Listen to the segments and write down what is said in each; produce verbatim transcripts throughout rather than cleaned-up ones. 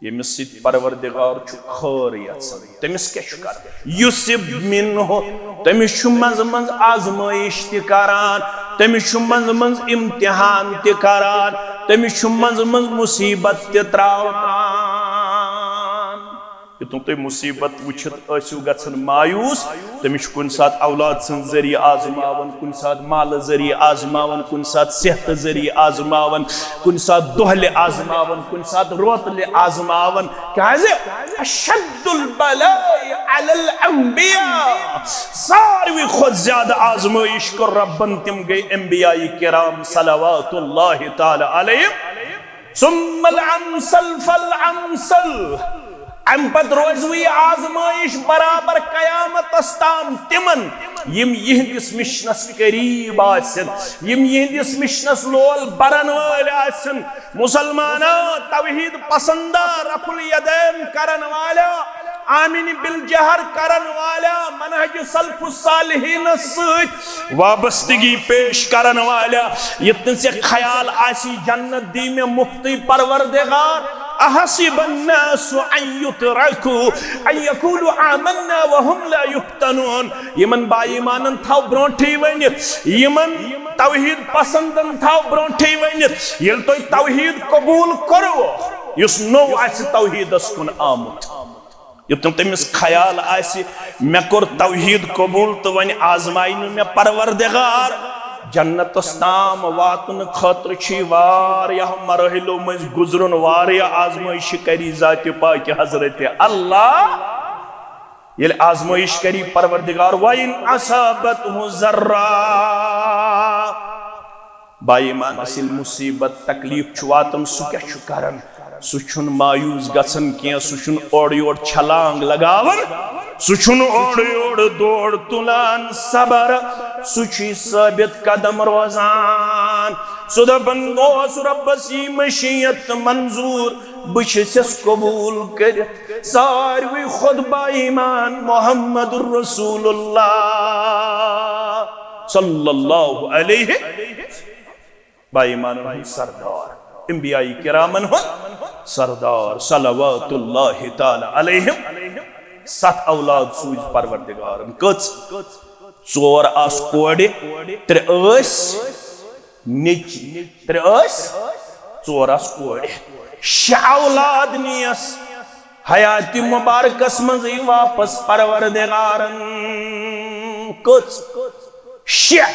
ییٚمِس سۭتۍ پروردگار چھُ خٲر یژھان، تٔمِس کیٛاہ چھُ کران؟ یُصِب منہ، تٔمِس چھُ منٛزٕ منٛزٕ آزمٲیِش تہِ کران، تٔمِس چھُ منٛزٕ منٛزٕ امتحان تہِ کران، تٔمِس چھُ منٛزٕ منٛزٕ مُصیبت تہِ تراوان۔ یوٚتَن تُہۍ مُصیبت وٕچھِتھ ٲسِو گژھان مایوس، تٔمِس چھُ کُنہِ ساتہٕ اولاد سٕنٛز ذٔریعہٕ آزماوان، کُنہِ ساتہٕ مالہٕ ذٔریعہٕ آزماوان، کُنہِ ساتہٕ صحتہٕ ذٔریعہٕ آزماوان، کُنہِ ساتہٕ دۄہلہِ آزماوان، کُنہِ ساتہٕ روتلہِ آزماوان۔ کیازِ؟ اشد البلاء علی الانبیاء۔ ساروی کھۄتہٕ زیادٕ آزمٲیِش کٔر رۄبن، تِم گٔے انبیاء کرام صلوات اللہ تعالی علیہم۔ ثم الامثل فالامثل۔ امہِ پتہٕ روزِ وۄنۍ یہِ آزمٲیِش برابر قیامتس تام تِمن، یِم یِہنٛدِس مِشنس قریب آسن، یِم یِہنٛدِس مِشنس لول برن وٲلۍ آسن۔ مسلمانہ، توحید پسندہ، رفع الیدین کرن والا، آمین بالجہر کرن والا، منہج سلف الصالحین سۭتۍ وابستگی پیش کرن والا، ییٚتہِ نہٕ ژےٚ خیال آسی جنت دی مےٚ مُفتٕے پروردگار۔ احسب الناس ان یترکوا ان یقولوا آمنا وهم لا یفتنون۔ یِمن با ایمانن تھاو برونٹھٕے ؤنِتھ، یِمن توحید پسندن تھاو برونٹھٕے ؤنِتھ۔ ییٚلہِ تۄہہِ توحید قبول کوٚروٕ، یُس نوٚو آسہِ توحیدس کُن آمُت، یوٚتَن تٔمِس خیال آسہِ، مےٚ کوٚر توحید قبول تہٕ وۄنۍ آزمایہِ نہٕ مےٚ پروردگار۔ جنتس تام واتنہٕ خٲطرٕ چھُ یہِ واریاہ مراحلو مٔنٛزۍ گُزرُن، واریاہ آزمٲیشہِ کری ذاتِ پاکہِ حضرت اللہ۔ ییٚلہِ آزمٲیش کری پروردگار، وَإِنْ أَصَابَتْهُ ضَرَّاءُ، با ایمانس ییٚلہِ مُصیبت تکلیف چھُ واتان، سُہ کیٛاہ چھُ کران؟ سُہ چھُنہٕ مایوس گژھان کینٛہہ، سُہ چھُنہٕ اورٕ یورٕ چھلانگ لگاوان، سُہ چھُنہٕ اورٕ یورٕ دور تُلان، صبر، سُہ چھُ ثٲبت قدم روزان۔ سُہ دپان، گوٚو اوس رۄبس یی مشیت منظور، بہٕ چھُسس قبول کٔرِتھ۔ ساروی کھۄتہٕ با ایمان محمد رسول اللہ صلی اللہ علیہ، با ایمانن ہُنٛد سردار، انبیاء کرامن ہُنٛد سردار صلوات اللہ تعالی علیہم۔ ستھ اولاد سوٗزۍ پروردگارن۔ کٔژ؟ ژور آس کورِ، ترٛےٚ ٲسۍ نیٚچی، ترٛےٚ ٲسۍ، ژور آس کورِ۔ شےٚ اولاد نِیَس حیاتِ مبارکس منٛزٕے واپس پروردگارن۔ کٔژ؟ شےٚ۔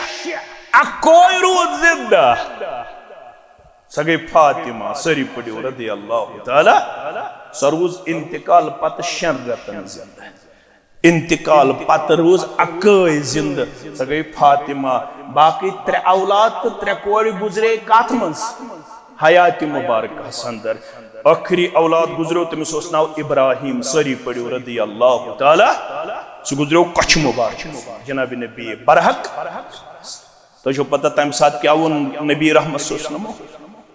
اکوے روٗد زِندہ۔ سۄ گٔے فاطمہ، سٲری پٔرِو رضی اللہ تعالی۔ سۄ روٗز انتقال پتہٕ شٮ۪ن رٮ۪تن زِندہ۔ انتقال پتہٕ روٗز اکٲے زِندٕ، سۄ گٔے فاطمہ۔ باقٕے ترٛےٚ اولاد تہٕ ترٛےٚ کورِ گُزرے کتھ منٛز؟ حیاتِ مبارکہس اندر۔ ٲخری اولاد گُزریو، تٔمِس اوس ناو ابراہیم، سٲری پٔرِو رضی اللہ تعالی۔ سُہ گُزریو کۄچھِ مبارکس، جناب نبی برحق۔ تۄہہِ چھو پتہ تمہِ ساتہٕ کیٛاہ ووٚن نبی رحمت صلی اللہ علیہ وسلمو؟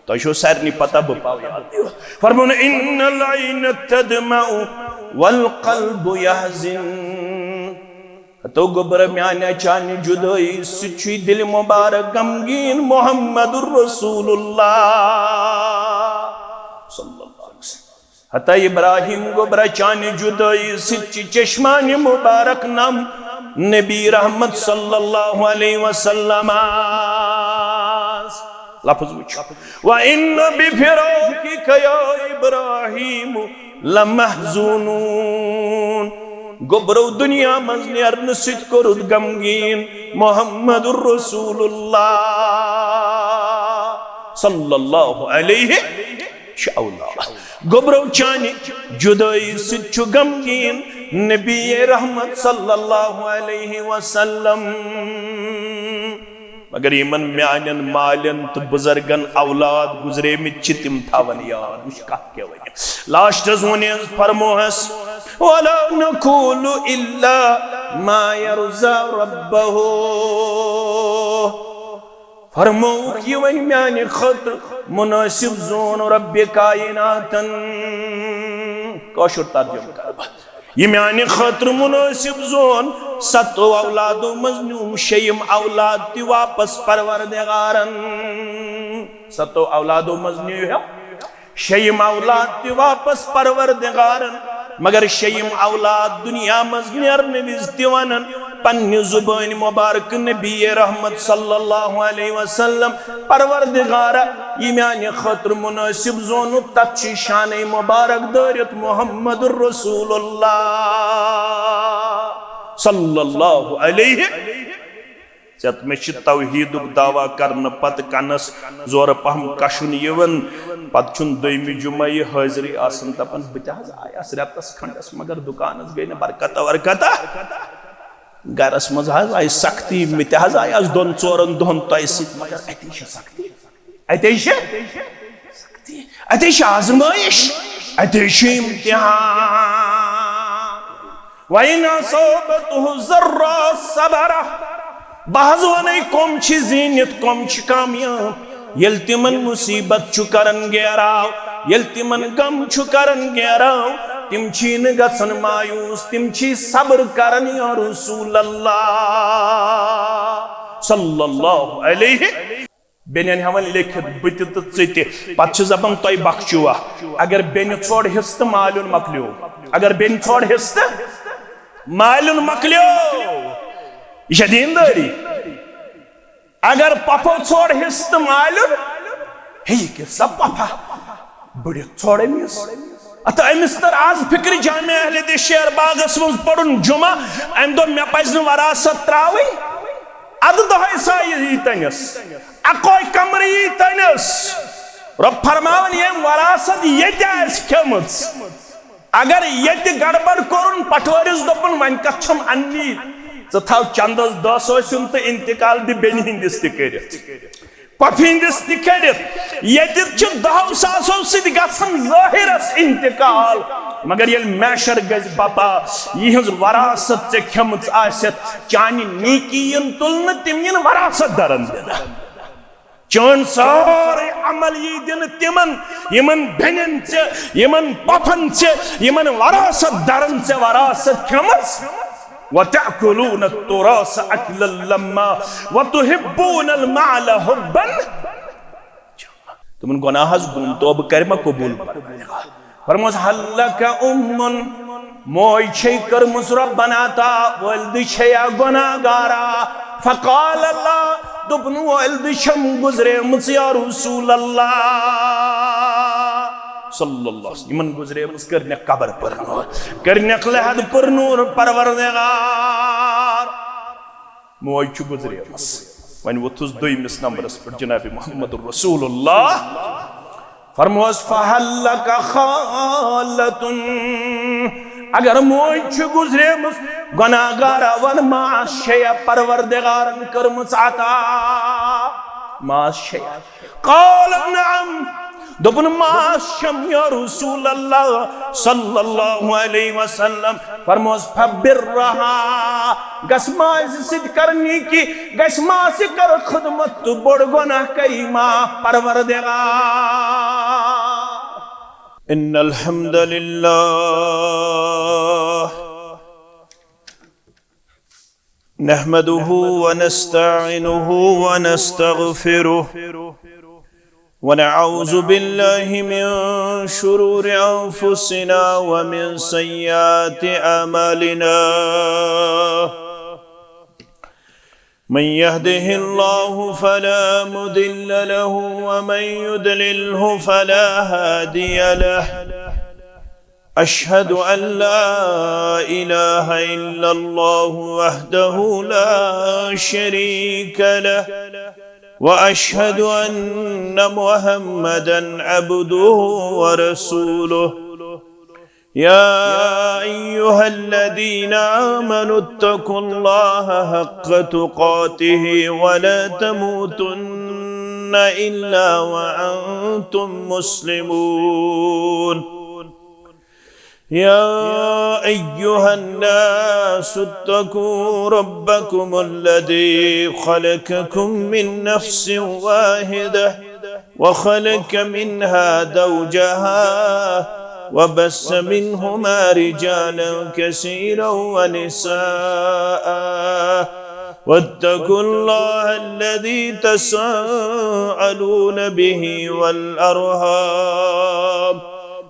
تۄہہِ چھو سارنٕے پتہ، بہٕ پاو یاد۔ فرمووُن، ان العین تدمع والقلب یحزن۔ ہتو گوٚبرا، میانہِ چانہِ جدٲیی سۭتۍ چھُے دِلہِ مبارک غمگیٖن۔ محمد رسول اللہ صلی اللہ علیہ وسلم۔ ہتا ابراہیم گوٚبرا، چانہِ جدٲیی سۭتۍ چھِ چشمانہِ مبارک نم نبی رحمت صلی اللہ علیہ وسلم۔ لفظ وٕچھ، وَإِنَّ بِفِرَاقِكَ يَا إِبْرَاهِيمُ لَمَحْزُونُونَ۔ گوٚبرو، دُنیا منٛز نیرنہٕ سۭتۍ کوٚرُتھ غمگیٖن محمد رسول اللہ صلی اللہ علیہ۔ شےٚ اولاد۔ گوٚبرو، چانہِ جدٲیی سۭتۍ چھُ غمگیٖن نبی رحمت صلی اللہ علیہ وسلم۔ مگر یِمن میانٮ۪ن مالٮ۪ن تہٕ بُزرگن اولاد گُزریمٕتۍ چھِ، تِم تھاون یاد۔ وٕچھ کتھ کیٛاہ ونہِ۔ لاسٹس ووٚن حظ، فرموہس، وَلَا نَقُولُ إِلَّا مَا يَرْضَى رَبَّهُ۔ فرمووُکھ، یہِ وۄنۍ میانہِ خٲطرٕ مُنٲسِب زون رۄبِ کایناتن۔ کٲشُر ترجمہٕ کرٕ بہٕ۔ یہِ میانہِ خٲطرٕ مُنٲسِب زون، ستو اولادو منٛز نیوٗم شیٚیِم اولاد تہِ واپس پروردگارن۔ ستو اولادو منٛز نیوٗ ہے شیٚیِم اولاد تہِ واپس پروردگارن، مگر شیٚیِم اولاد دنیا منٛز نیرنہٕ وِزِ تہِ ونان پننہِ زبٲنۍ مبارکہٕ نبی رحمت صلی اللہ علیہ وسلم، پروردگارا، یہِ میانہِ خٲطرٕ مناسب زونُت، تتھ چھِ شانَے مبارک دٲرِتھ محمد رسول اللہ صلی اللہ علیہ۔ ژےٚ مےٚ چھِ توحیٖدُک دعویٰ کرنہٕ پتہٕ کنس زورٕ پہم کشُن یِوان، پتہٕ چھُنہٕ دوٚیمہِ جمعہ یہِ حٲضرٕے آسان، دپان، "بہٕ تہِ حظ آیس رٮ۪تس کھنڈس، مگر دُکانس گٔے نہٕ برکتہ ورکتہ۔ گرس منٛز حظ آیہِ سختی، مےٚ تہِ حظ آیس دۄن ژورن دۄہن تۄہہِ سۭتۍ، مگر اتی چھِ سختی، اتے چھِ سختی، اتے چھِ آزمٲیش، اتے چھُ امتحان۔ وَإِنْ أَصَابَتْهُ سَرَّاءُ شَكَرَ۔" بہٕ حظ وَنَے، کۄم چھِ زیٖنِتھ، کۄم چھِ کامیاب۔ ییٚلہِ تِمن مُصیٖبت چھُ کران گیراو، ییٚلہِ تِمن غم چھُ کران گیراو، تِم چھی نہٕ گژھان مایوٗس، تِم چھی صبر کران، یا رسول اللہ صلی اللہ علیہ۔ بیٚنٮ۪ن ہٮ۪وان لیکھِتھ، بہٕ تہِ تہٕ ژٕ تہِ۔ پتہٕ چھِ دپان، "تۄہہِ بخچوا۔" اگر بیٚنہِ ژھوٚڑ حصہٕ تہٕ مالیُن مۄکلیو، اگر بیٚنہِ ژھوٚڑ حصہٕ تہٕ مالیُن مۄکلیو، یہِ چھےٚ دیٖندٲری۔ اگر پۄپھو ژھوٚڑ حصہٕ تہٕ مالیُن، ہے، یہِ کیٛاہ سا پۄپھا، بٔڑِتھ ژھوٚڑ أمِس۔ اتھ أمِس تر آز فکرِ جامع اہل حدیث شیر باغس منٛز پرُن جمعہ، أمۍ دوٚپ، "مےٚ پزِ نہٕ وراثت تراوٕنۍ، ادٕ دۄہے سا یی تٔمِس، اکوے کمرٕ یی تٔمِس۔" رۄب فرماوان، ییٚمۍ وراثت ییٚتہِ آسہِ کھٔمٕژ، اگر ییٚتہِ گڑبڑ کوٚرُن، پٹھوٲرِس دوٚپُن، "وۄنۍ کتھ چھَم اننی؟ ژٕ تھاو چندس دہ سوسُن تہٕ انتقال دِ بیٚنہِ ہٕنٛدِس تہِ کٔرِتھ۔" پۄپھِ ہٕنٛدِس تہِ کٔرِتھ۔ ییٚتہِ چھِ دَہو ساسو سۭتۍ گژھان ظٲہِرس انتقال، مگر ییٚلہِ محشر گژھِ بپا، یِہٕنٛز وراثت ژےٚ کھٔمٕژ آسٮ۪تھ، چانہِ نیکی یِن تُلنہٕ، تِم یِن وراثت دارن دِنہٕ۔ چٲنۍ سٲرٕے عمل یی دِنہٕ تِمن، یِمن بیٚنٮ۪ن ژےٚ، یِمن پۄپھن ژےٚ، یِمن وراثت دارن ژےٚ وراثت کھٔمٕژ۔ وَتَأْكُلُونَ التُّرَاثَ أَكْلًا لَمًّا وَتُحِبُّونَ الْمَالَ حُبًّا۔ تِمن گۄناہس گوٚن توبہٕ کرِ ما قبول پروردگار؟ فرموس، "هل لك أم؟" موج چھے کٔرمٕژ رۄبن عطا، والدٕ چھے یا گۄناہ گارا؟ فقال لا، دوٚپُن، والدٕ چھم گُزریمٕژ یا رسول اللہ صلی اللہ علیہ وسلم۔ یِمن گُزریمٕژ، کٔرنکھ قبر پر نوٗر، کٔرنکھ لحد پر نوٗر پروردگار۔ موج چھِ گُزریمٕژ۔ وۄنۍ ووٚتھُس دوٚیمِس نمبرس پٮ۪ٹھ جناب محمد رسول اللہ۔ فرموس، فہل لک خالۃ۔ اگر موج چھِ گُزریمٕژ، گۄناہ گارا، وَن ماس چھےٚ یا پروردگارن کٔرمٕژ عطا؟ ماس چھےٚ یا؟ قالت نعم۔ دوٚپُن، ماس چھم یا رسول اللہ صلی اللہ علیہ وسلم۔ فرموس، فبرہا، گژھ ماسہِ سۭتۍ کر نیکی، گژھ ماسہِ کر خدمت تہٕ بوٚڑ گۄناہ کری معاف پروردگار۔ ان الحمد للہ نحمده ونستعينه ونستغفره، ونعوذ بالله من شرور أنفسنا ومن سيئات أعمالنا. من يهده الله فلا مضل له، ومن يضلله فلا هادي له. أشهد أن لا إله إلا الله وحده لا شريك له، وأشهد أن محمدا عبده ورسوله. يا أيها الذين آمنوا اتقوا الله حق تقاته ولا تموتن إلا وأنتم مسلمون. يا أيها الناس اتقوا ربكم الذي خلقكم من نفس واحدة وخلق منها زوجها وبث منهما رجالا كثيرا ونساء. واتقوا الله الذي تساءلون به والأرحام،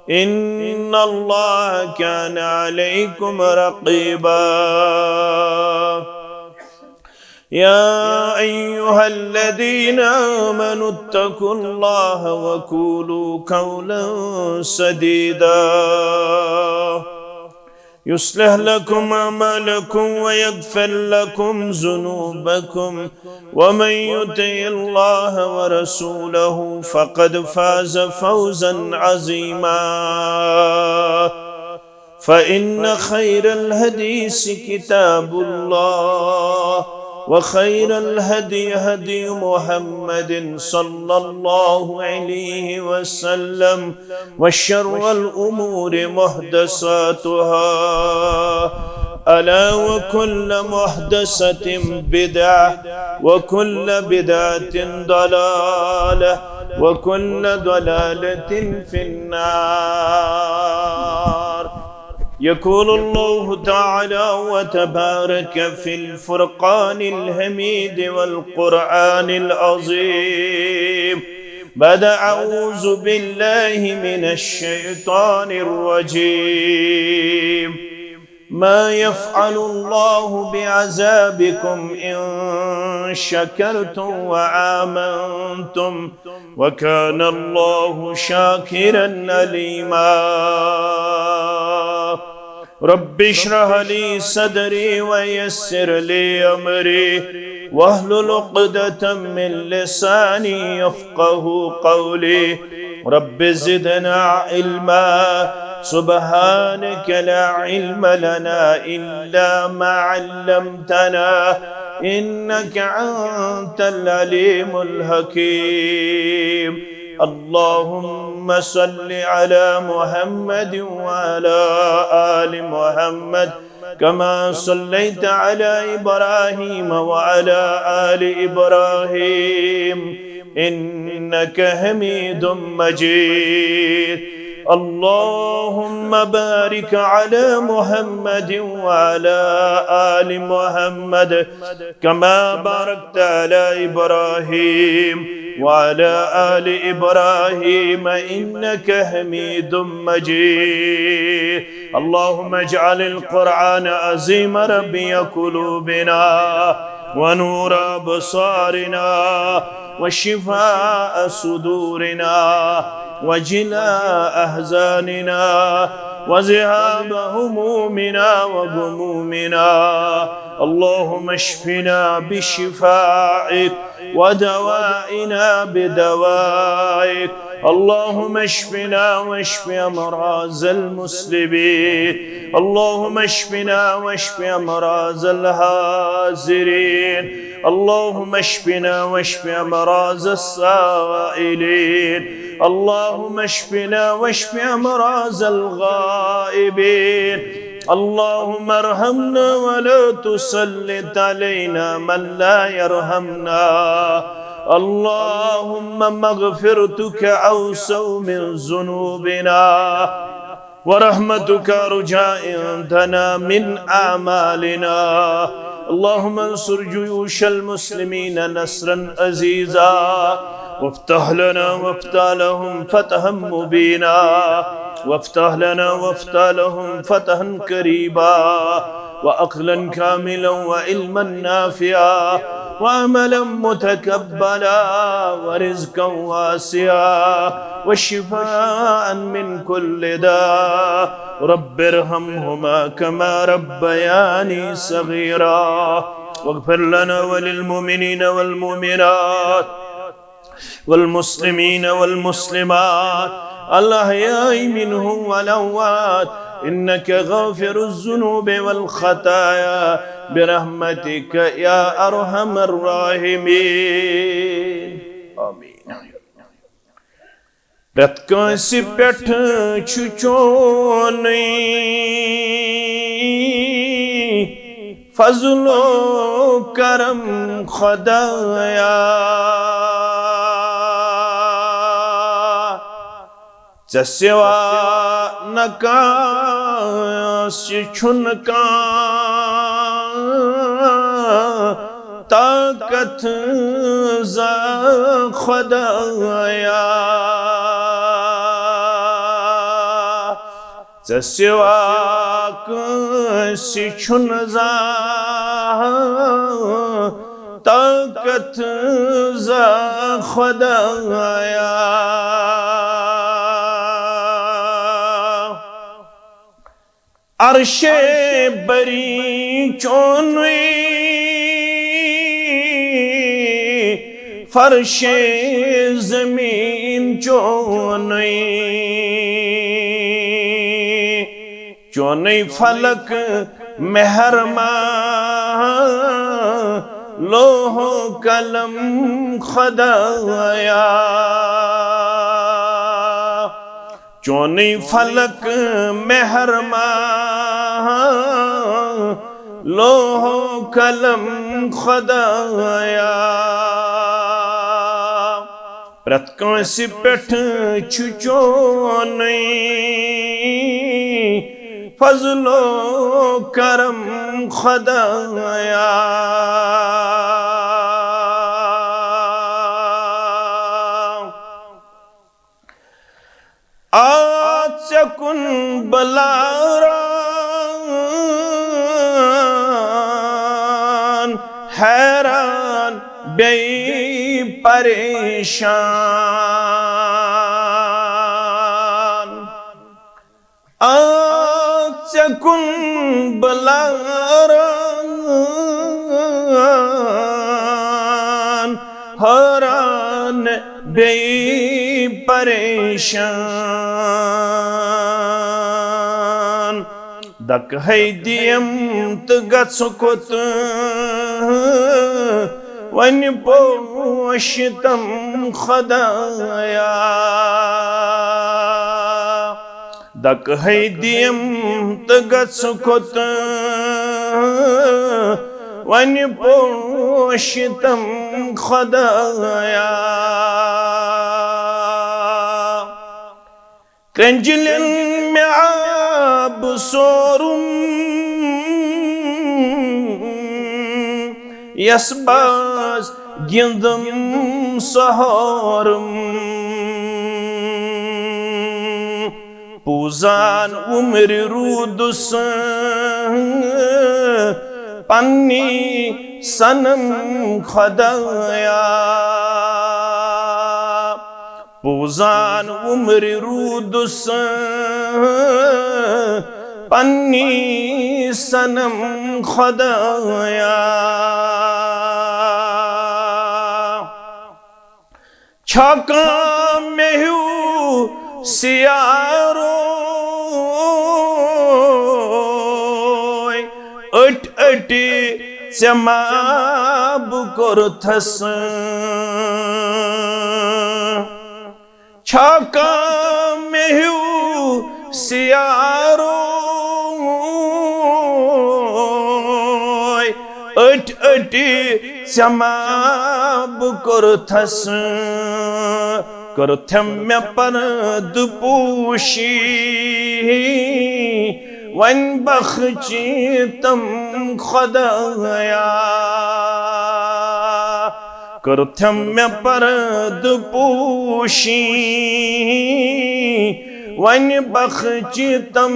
إن الله كان عليكم رقيبا. يا أيها الذين آمنوا اتقوا الله وقولوا قولا سديدا، يصلح لكم أعمالكم ويغفر لكم ذنوبكم، ومن يطع الله ورسوله فقد فاز فوزا عظيما. فإن خير الحديث كتاب الله، وخير الهدي هدي محمد صلى الله عليه وسلم، وشر الأمور محدثاتها، ألا وكل محدثة بدعة، وكل بدعة ضلالة، وكل ضلالة في النار. يقول الله تعالى وتبارك في الفرقان الحميد والقرآن العظيم، بعد أعوذ بالله من الشيطان الرجيم. ما يفعل الله بعذابكم إن شكرتم وآمنتم، وكان الله شاكرا عليما. رب اشرح لي صدري ويسر لي أمري واحلل عقدة من لساني يفقه قولي. رب زدنا علما. سبحانك لا علم لنا إلا ما علمتنا، إنك أنت العليم الحكيم. اللهم صل على محمد وعلى آل محمد كما صليت على إبراهيم وعلى آل إبراهيم إنك حميد مجيد. اللهم بارك على محمد وعلى آل محمد كما باركت على إبراهيم وعلى آل إبراهيم إنك حميد مجيد. اللهم اجعل القرآن العظيم ربيع قلوبنا ونور أبصارنا وشفاء صدورنا وجلاء أحزاننا وذهاب همومنا وغمومنا. اللهم اشفنا بشفائك وداونا بدوائك. اللهم اشفنا واشف أمراض المسلمين. اللهم اشفنا واشف أمراض الحاضرين. اللهم اشفنا واشف أمراض السائلين. اللهم اشفنا واشف أمراض الغائبين. اللهم ارحمنا ولا تسلط علينا من لا يرحمنا. اللهم مغفرتك أوسع من ذنوبنا، ورحمتك أرجى عندنا من أعمالنا. اللهم انصر جيوش المسلمين نصرا عزيزا، وافتح لنا وافتح لهم فتحا مبينا، وافتح لنا وافتح لهم فتحا قريبا، وعقلا كاملا وعلما نافعا وعملا متقبلا ورزقا واسعا وشفاء من كل داء. رب ارحمهما كما ربياني صغيرا. واغفر لنا وللمؤمنين والمؤمنات والمسلمين والمسلمات الأحياء منهم والأموات إنك غافر الذنوب والخطايا برحمتك يا أرحم الراحمين. آمين. پرٛٮ۪تھ کٲنٛسہِ پٮ۪ٹھ چھُ چونُے فضل و کرم خدایا۔ ژےٚ سوا نہ کانٛسہِ چھُنہٕ کانٛہہ طاقت زانٛہہ خدایا، ژےٚ سوا کٲنٛسہِ چھُنہٕ زانٛہہ طاقت زانٛہہ خدایا۔ عرشِ بری چونُے، فرشِ زمین چونُے، چونُے فلک مہرما، لوح و قلم خدایا۔ چونُے فلک مہرما، لوح و قلم خدایا۔ پرٛٮ۪تھ کٲنٛسہِ پٮ۪ٹھ چھُ چونُے فضل و کرم خدایا۔ آ ژےٚ کُن بہٕ لاران، حیران بیٚیہِ پریشان۔ آ ژےٚ کُن بہٕ لاران، حٲران بیٚیہِ پریشان۔ دکہٕ ہے دِیم تہٕ گژھٕ کوٚت، وۄنۍ پوش تم خدایا۔ دکہٕ ہے دِیم تہٕ گژھٕ کوٚت، وۄنۍ پوش تم خدایا۔ کرنجلن مےٚ آب سورُم، یس باز گِنٛدُم سہورُم۔ پوٗزان عمرِ روٗدُس پننی صنم خدایا۔ پوٗزان عمرِ روٗدُس پننی صنم خدایا۔ چھا کانٛہہ مےٚ ہیوٗ سیاروے، أٹۍ أٹۍ ژےٚ ما بہٕ کوٚرتھس؟ چھا کانٛہہ مےٚ ہیوٗ سیاروے، أٹۍ أٹۍ ژےٚ ما بہٕ کوٚرتھس؟ کٔرتھم مےٚ پردٕ پوشی، وۄنۍ بخچی تم خدایا۔ کٔرتھم مےٚ پردٕ پوشی، وۄنۍ بخچی تم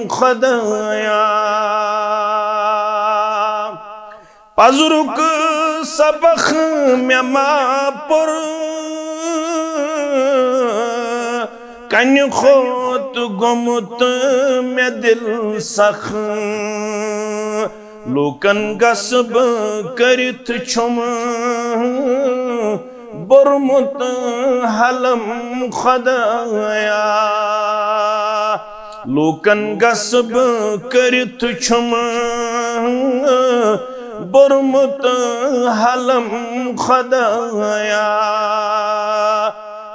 خدایا۔ پزرُک سبق مےٚ ما پوٚر، کنہِ کھوت گوٚمُت مےٚ دل سخ۔ لوٗکن گژھٕ بہٕ کٔرِتھ چھُم بوٚرمُت حلم خدایا۔ لوٗکن گژھٕ بہٕ کٔرِتھ چھُم بوٚرمُت حلم خدایا۔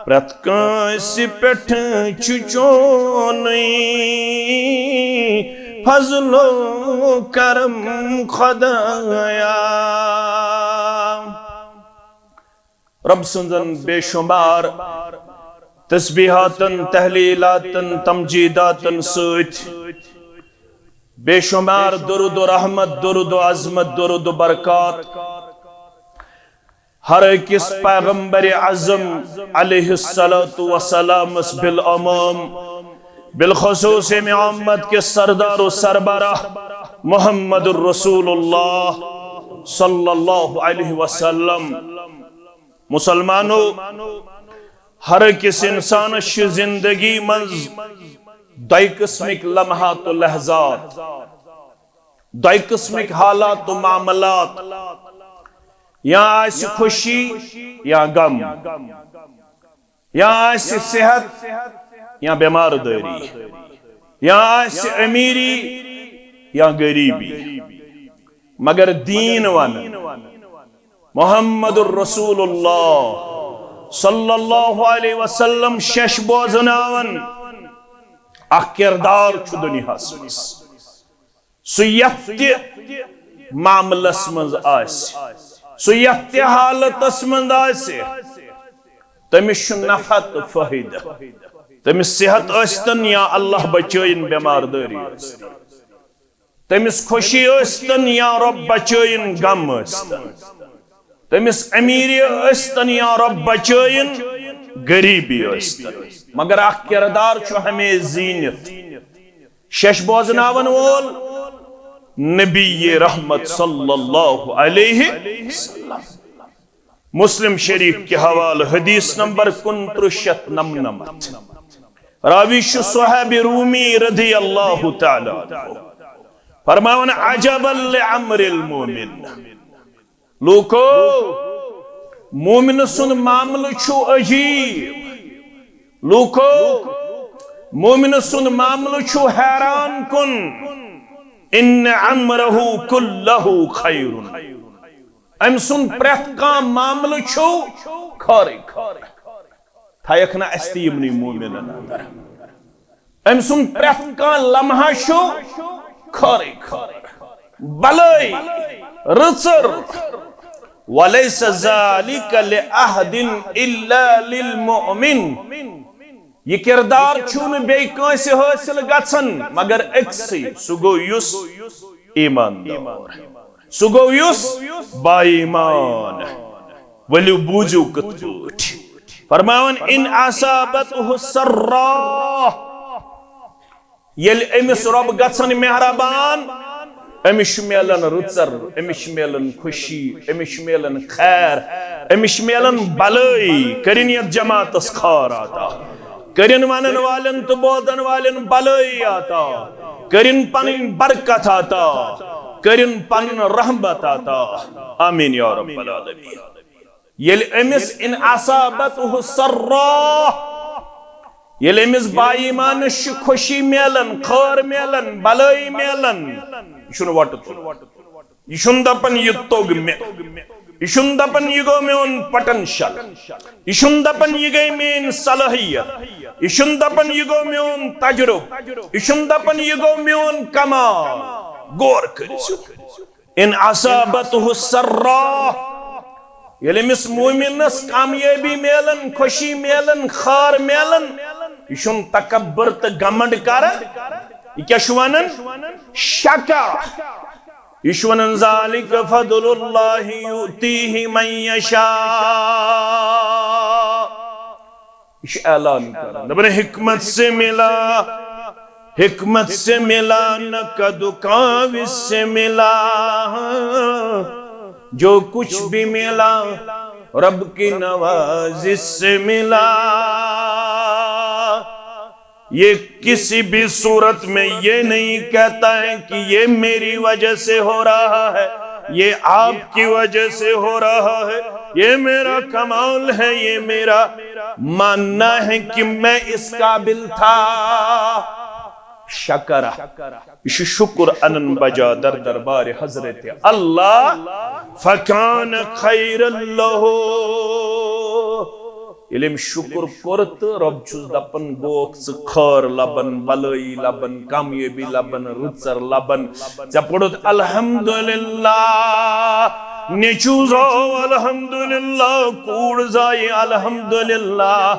پرٛٮ۪تھ کٲنٛسہِ پٮ۪ٹھ چھُ چونُے فضل و کرم خدایا۔ رب سٕنٛزن بے شمار تسبیحاتن، تحلیلاتن، تمجیداتن سۭتۍ بے شمار درود و رحمت، درود و عظمت، درود و برکات ہر أکِس پیغمبر اعظم علیہ الصلوۃ والسلامس بالعموم، بالخصوص امہِ امت کِس سردار و سربراہ محمد رسول اللہ صلی اللہ علیہ وسلم۔ مسلمانو، ہر أکِس انسانس چھِ زندگی منٛز دۄیہِ قٕسمٕکۍ لمحات و لحظات، دۄیہِ قٕسمٕکۍ حالات و معاملات، یا آسہِ خوشی یا غم، یا آسہِ صحت یا بیمار دٲری، یا آسہِ امیری یا غریبی۔ مگر دین ون، محمد رسول اللہ صلی اللہ علیہ وسلم شش بوزناون، اکھ کردار چھُ دنیاہس منٛز، سُہ یتھ تہِ معاملس منٛز آسہِ، سُہ یتھ تہِ حالتس منٛز آسہِ، تٔمِس چھُ نفع تہٕ فٲیدٕ۔ تٔمِس صحت ٲسۍتن یا اللہ بچٲیِن بیمار دٲری ٲسۍتن، تٔمِس خوشی ٲسۍتن یا رۄب بچٲیِن غم ٲسۍتن، تٔمِس امیٖری ٲسۍتن یا رۄب بچٲیِن غریٖبی ٲسۍتن، مگر اکھ کردار چھُ ہمیشہِ زیٖنِتھ۔ شش بوزناون وول نبی رحمت صلی اللہ علیہ وسلم۔ مسلم شریف کہِ حوالہٕ حدیث نمبر کُنترٕہ شیٚتھ نمنمتھ۔ راوی چھُ صہیب رومی رضی اللہ تعالیٰ عنہ۔ فرماوان، عجبا لامر المومن۔ لوٗکو، مومن سُنٛد معاملہٕ چھُ عجیٖب۔ لوٗکو، مومن سُنٛد معاملہٕ چھُ حیران کُن۔ ان امرہ کلہ خیر۔ أمۍ سُنٛد پرٛٮ۪تھ کانٛہہ معاملہٕ چھُ خٲرٕے خٲر۔ تھایکھ نہ اَسہِ تہِ یِمنٕے مومنن اندر۔ أمۍ سُنٛد پرٛٮ۪تھ کانٛہہ لمحہ چھُ خٲرٕے خٲر، بلٲے، رٕژر۔ ولیس ذلک لأحد الا للمؤمن۔ یہِ کردار چھُنہٕ بیٚیہِ کٲنٛسہِ حٲصِل گژھان مگر أکسٕے، سُہ گوٚو یُس ایٖماندار، سُہ گوٚو یُس با ایٖمان۔ ؤلِو بوٗزِو کِتھ پٲٹھۍ۔ فرماوان، ان اصابتہ سرا، ییٚلہِ أمِس رۄب گژھن مہربان، أمِس چھُ میلان رٕژر، أمِس چھُ میلان خوشی، أمِس چھُ میلان خیر، أمِس چھُ میلان بلٲیی۔ کٔرِن یتھ جماعتس خٲر عطا، کٔرِن ونن والٮ۪ن تہٕ بوزن والٮ۪ن بلٲیی عطا، کٔرِن پنٕنۍ برکت عطا، کٔرِن پنُن رحمت عطا۔ آمین یا رب العالمین۔ ییٚلہِ أمِس ان اصابتہ سرا، ییٚلہِ أمِس با ایٖمانس چھِ خوشی میلان، خٲر میلان، بلٲیی میلان، یہِ چھُنہٕ وۄٹہٕ تُلان۔ یہِ چھُنہٕ دپان، یہِ توٚگ مےٚ۔ یہِ چھُنہٕ دپان، یہِ گوٚو میون پوٹینشل۔ یہِ چھُنہٕ دپان، یہِ گٔے میٲنۍ صلٲحیت۔ یہِ چھُنہٕ دپان، یہِ گوٚو میون تجربہٕ۔ یہِ چھُنہٕ دپان، یہِ گوٚو میون کمال۔ غور کٔرِو۔ ان اصابتہ سرا، ییٚلہِ أمِس مومنس کامیٲبی میلان، خوشی میلان، خٲر میلان، یہِ چھُنہٕ تکبر تہٕ گمنڈ کران۔ یہِ کیٛاہ چھُ ونان؟ شکر۔ یہِ چھُ ونان، ذلک فضل اللہ یؤتیہ من یشاء۔ یہ چھُ اعلان کران، دپان، حکمت سے ملا، حکمت سے ملا، نہ قد و کاوش سے ملا، جو کچھ بھی ملا، رب کی نوازش سے ملا۔ یہ کسی بھی صورت میں یہ نہیں کہتا ہے کہ یہ میری وجہ سے ہو رہا ہے، یہ آپ کی وجہ سے ہو رہا ہے، یہ میرا کمال ہے، یہ میرا ماننا ہے کہ میں اس قابل تھا۔ شکر، یہ چھُ شکر انن بجا در دربار حضرت اللہ۔ فکان خیر اللہ۔ ییٚلہِ أمۍ شُکُر کوٚر تہٕ رۄب چھُس دَپان، گوکھ ژٕ خٲر لَبان، بَلٲیی لَبان، کامیٲبی لَبان، رٕژَر لَبان۔ ژےٚ پوٚرُتھ الحمدللہ، نیٚچوٗ زاو الحمدللہ، کوٗر زایہِ الحمدللہ۔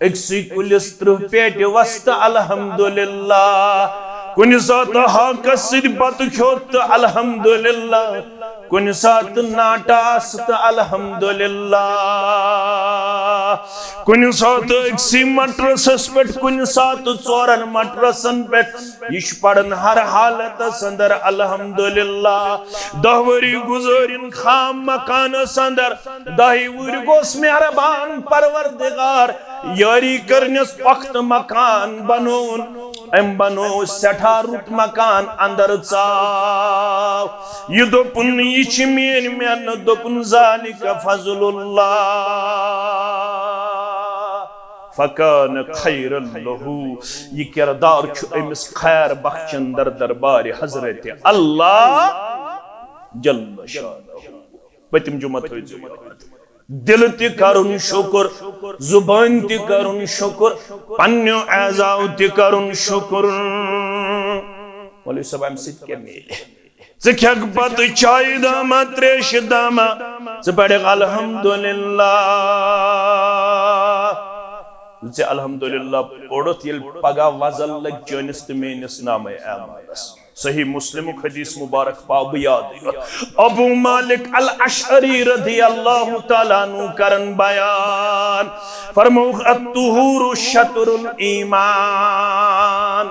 أکسٕے کُلِس ترٕٛہ پیٹہِ وۄستہٕ الحمدللہ۔ کُنہِ ساتہٕ ہاکس سۭتۍ بتہٕ کھیوٚت تہٕ الحمدللہ، کُنہِ ساتہٕ ناٹاس تہٕ الحمدللہ، کُنہِ ساتہٕ أکسٕے مٹرسس پٮ۪ٹھ، کُنہِ ساتہٕ ژورن مٹرسن پٮ۪ٹھ۔ یہِ چھُ پران ہر حالتس اندر الحمدللہ۔ دَہ ؤری گُزٲرِن خام مکانس اندر، دَہہِ وُہٕرۍ گوٚژھ مہربان پروردگار یٲری کٔرنس پۄختہٕ مکان بنووُن۔ أمۍ بنوو سٮ۪ٹھاہ رُت مکان، اندر ژاو۔ یہِ دوٚپُن، یہِ چھِ میٲنۍ محنت، دوٚپُن، ذالک فضل اللہ فکان خیرا لہ۔ یہِ کردار چھُ أمِس خیر بخشن در دربارِ حضرت اللہ جل شانہ۔ پٔتِم جمعہ تھٲوزیو یاد۔ دِلہٕ تہِ کرُن شُکُر، زُبٲنۍ تہِ کرُن شُکُر، پننیو اعضاو تہِ کرُن شُکُر۔ مولوی صٲب، امہِ سۭتۍ کیٛاہ میلہِ؟ ژٕ کھٮ۪کھ بتہٕ چایہِ دامہ، تریشہِ دامہ، ژٕ پرکھ الحمدللہ۔ ییٚلہِ ژےٚ الحمدللہ پوٚرُتھ، ییٚلہِ پگاہ وزن لگہِ چٲنِس تہٕ میٲنِس نامے اعمالس۔ صحیح مسلمُک حدیث مبارک پاو بہٕ یادٕے یوت۔ ابو مالک الاشعری رضی اللہ تعالیٰ عنہ کرن بیان، فرمووُکھ، الطہور شطر الایمان،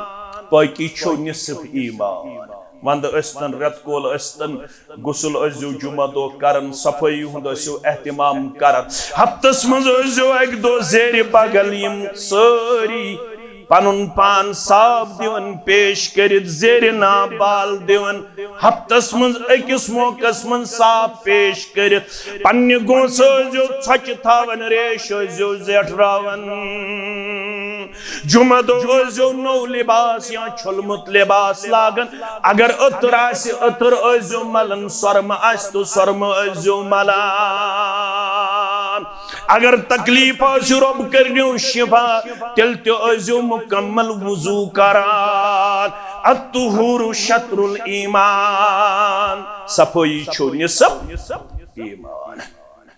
پٲکی چھو نصف ایمان۔ وندٕ ٲسۍتن، رٮ۪تہٕ کول ٲسۍتن، غسل ٲسۍزیو جمعہ دۄہ کران، صفٲیی ہُنٛد ٲسِو اہتمام کران۔ ہفتس منٛز ٲسۍزیو اکہِ دۄہ زیرِ بغل یِم سٲری پنُن پان صاف دِوان پیش کٔرِتھ، زیرِ ناو بال دِوان۔ ہفتس منٛز أکِس موقعس منٛز صاف پیش کٔرِتھ، پننہِ گونٛسہٕ ٲسۍزیو ژھۄچہِ تھاوان، ریش ٲسۍزیو زیٹھراوان۔ جمعہ دۄہ ٲسۍزیو نوٚو لباس یا چھوٚلمُت لباس لاگان۔ اگر عطر آسہِ، عطر ٲسۍزیو ملان، سۄرمہٕ آسہِ تہٕ سۄرمہٕ ٲسۍزیو ملان۔ اگر تکلیف آسہِ، رۄب کٔرِنو شفا، تیٚلہِ تہِ ٲسۍزیو مکمل وضو کران۔ الطہور شطر الایمان، صفٲیی چھو نصف ایمان۔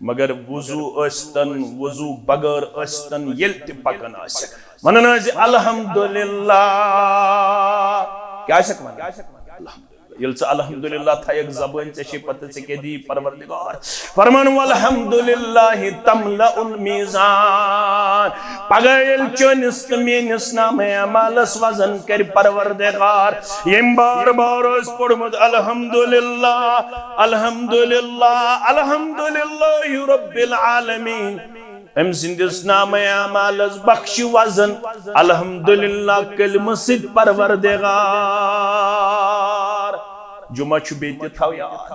مگر وضو ٲسۍتن، وضو بغٲر ٲسۍتن، ییٚلہِ تہِ پکان آسہِ، ونان آسہِ الحمدللہ۔ کیٛاہ آسٮ۪کھ ونان؟ الحمدللہ۔ ییٚلہِ ژٕ الحمدللہ تھایکھ زبٲنۍ، ژےٚ چھے پتہ ژےٚ کیٛاہ دی پروردگار۔ فرمان، والحمدللہ تملأ المیزان۔ پگاہ ییٚلہِ چٲنِس تہٕ میٲنِس نامہ اعمالس وزن کرِ پروردگار، ییٚمۍ بار بار اوس پوٚرمُت الحمدللہ، الحمدللہ، الحمدللہ رب العالمین، أمۍ سٕنٛدِس نامہ اعمالس بخشِ وزن الحمدللہ کلمہٕ سۭتۍ پروردگار۔ جمعہ چھُ بیٚیہِ تہِ تھاو یاد،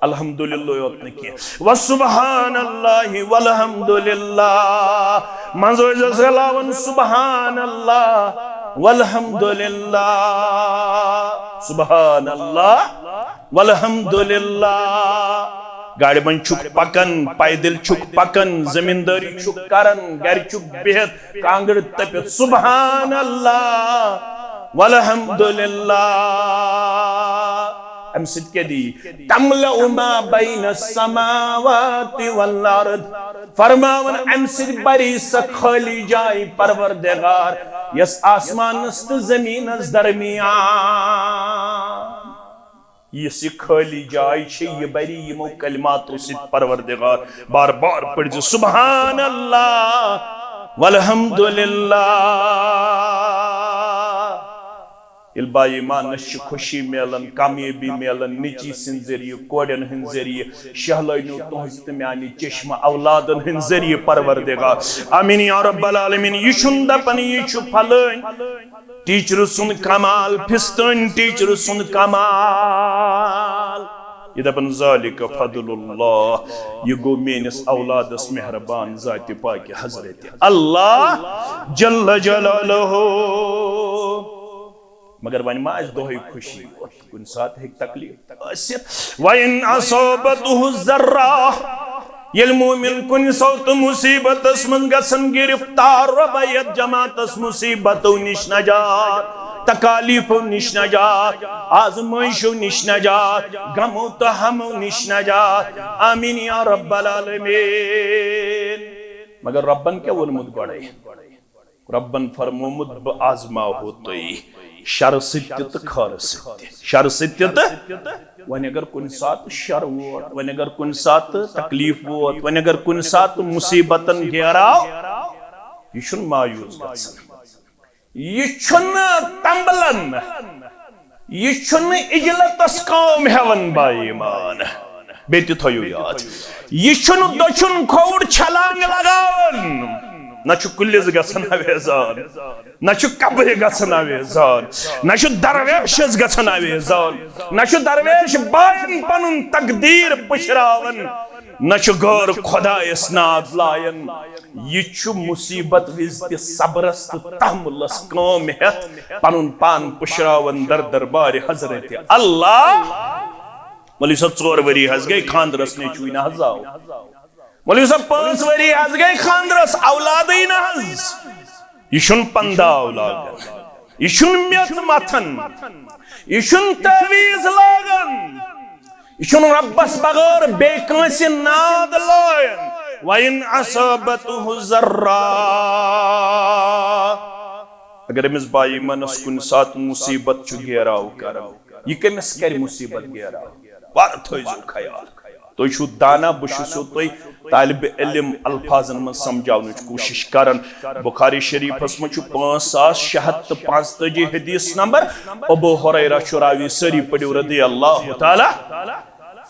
الحمدللہ یوت نہٕ کینٛہہ، وسبحان اللہ والحمدللہ۔ منٛزٕ ٲسۍزٮ۪س رلاوان سبحان اللہ والحمدللہ، سبحان اللہ والحمدللہ۔ گاڑِ منٛز چھُکھ پکان، پیدل چھُکھ پکان، زمیٖندٲری چھُکھ کران، گرِ چھُکھ بِہِتھ، کانٛگٕر تٔپِتھ، سبحان اللہ والحمدللہ۔ امہِ سۭتۍ کیٛاہ دی؟ تملأ ما بین السماوات والارض۔ فرماوان، امہِ سۭتۍ بری سۄ خٲلی جاے پروردگار، یۄس آسمانس تہٕ زمیٖنس درمیان۔ یُس یہِ خٲلی جاے چھِ، یہِ بری یِمو کلماتو سۭتۍ پروردگار۔ بار بار پٔرۍزِ، سبحان اللہ والحمدللہ۔ ییٚلہِ با ایمانس چھِ خوشی میلان، کامیٲبی میلان، نیٚچی سٕنٛدِ ذٔریعہٕ، کورٮ۪ن ہٕنٛدِ ذٔریعہٕ، شہلٲنیو تُہٕنٛز تہٕ میانہِ چشمہٕ اولادن ہٕنٛدِ ذٔریعہٕ پروردگار۔ آمین یا رب العالمین۔ یہِ چھُنہٕ دپان یہِ چھُ فلٲنۍ ٹیچرٕ سُنٛد کمال، فستٲنۍ ٹیچرٕ سُنٛد کمال۔ یہِ دپان، ذالک فضل اللہ، یہِ گوٚو میٲنِس اولادس مہربان ذاتِ پاکہِ حضرت اللہ جل جلالہ۔ مگر وۄنۍ ما آسہِ دۄہے خوشی یوت، کُنہِ ساتہٕ ہیٚکہِ تکلیف ٲسِتھ۔ وَإِنْ أَصَابَتْهُ ضَرَّاءُ، ییٚلہِ مومن کُنہِ ساتہٕ مصیبتس منٛز گژھن گرفتار، رۄبا یتھ جماعتس مصیبتو نِش نجات، تکالیفو نِش نجات، آزمٲیشو نِش نجات، غمو تہٕ ہمو نِش نجات۔ آمین یا رب العالمین۔ مگر رۄبن کیٛاہ ووٚنمُت گۄڈے؟ رۄبن فرمومُت، بہٕ آزماوہو تُہۍ شرٕ سۭتۍ تہِ تہٕ خٲرٕ سۭتۍ تہِ۔ شرٕ سۭتۍ تہِ تہٕ وۄنۍ اگر کُنہِ ساتہٕ شر ووت، وۄنۍ اگر کُنہِ ساتہٕ تکلیف ووت، وۄنۍ اگر کُنہِ ساتہٕ مصیبتن گیراو، یہِ چھُنہٕ مایوس گژھان۔ یہِ چھُنہٕ تمبلان، یہِ چھُنہٕ اجلتس کٲم ہٮ۪وان با ایمان۔ بیٚیہِ تہِ تھٲیِو یاد، یہِ چھُنہٕ دٔچھُن کھووُر چھلانگ لگاوان، نہ چھُ کُلِس گژھان اویزان، نہ چھُ قبرِ گژھان اویزان، نہ چھُ درویشس گژھان اویزان، نہ چھُ درویش باین پنُن تقدیر پُشراوان، نہ چھُ غٲر خۄدایس ناد لایان۔ یہِ چھُ مصیبت وِزِ تہِ صبرس تہٕ تحملس کٲم ہٮ۪تھ پنُن پان پُشراوان در دربارِ حضرت اللہ۔ مولوی صٲب، ژور ؤری حظ گٔے خانٛدرس، نیٚچوٕے نہ حظ آو۔ مولوی صٲب، پانٛژھ ؤری حظ گٔے خانٛدرس، اولادٕے نہ حظ۔ یہِ چھُنہٕ پنداو لاگان، یہِ چھُنہٕ میٚژ متھان، یہِ چھُنہٕ تعویٖذ لاگان، یہِ چھُنہٕ رۄبس بغٲر بیٚیہِ کٲنٛسہِ ناد لایان۔ وَإِنْ أَصَابَتْهُ ضَرَّاءُ، اگر أمِس با ایمانس کُنہِ ساتہٕ مصیبت چھُ گیراو کران، یہِ کٔمِس کرِ مصیبت گیراو؟ وارٕ تھٲیزیو خیال۔ تُہۍ چھِو دانا، بہٕ چھُسو تۄہہِ طالب علم الفاظن منٛز سمجھاونٕچ کوٗشش کران۔ بخاری شریفس منٛز چھُ پانٛژھ ساس شےٚ ہتھ تہٕ پانٛژتٲجی حدیث نمبر۔ ابو ہریرہ چھُ راوی، سٲری پٔرِو رضی اللہ تعالیٰ۔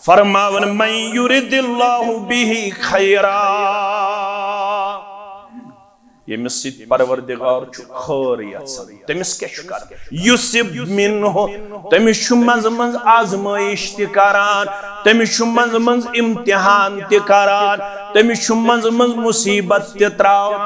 فرماوان، من یرد اللہ بہ خیرا، ییٚمِس سۭتۍ پروردگار چھُ خٲر یژھان، تٔمِس کیٛاہ چھُ کرُن؟ یصب منہ، تٔمِس چھُ منٛزٕ منٛزٕ آزمٲیش تہِ کران، تٔمِس چھُ منٛزٕ منٛزٕ امتحان تہِ کران، تٔمِس چھُ منٛزٕ منٛزٕ مصیبت تہِ تراوان۔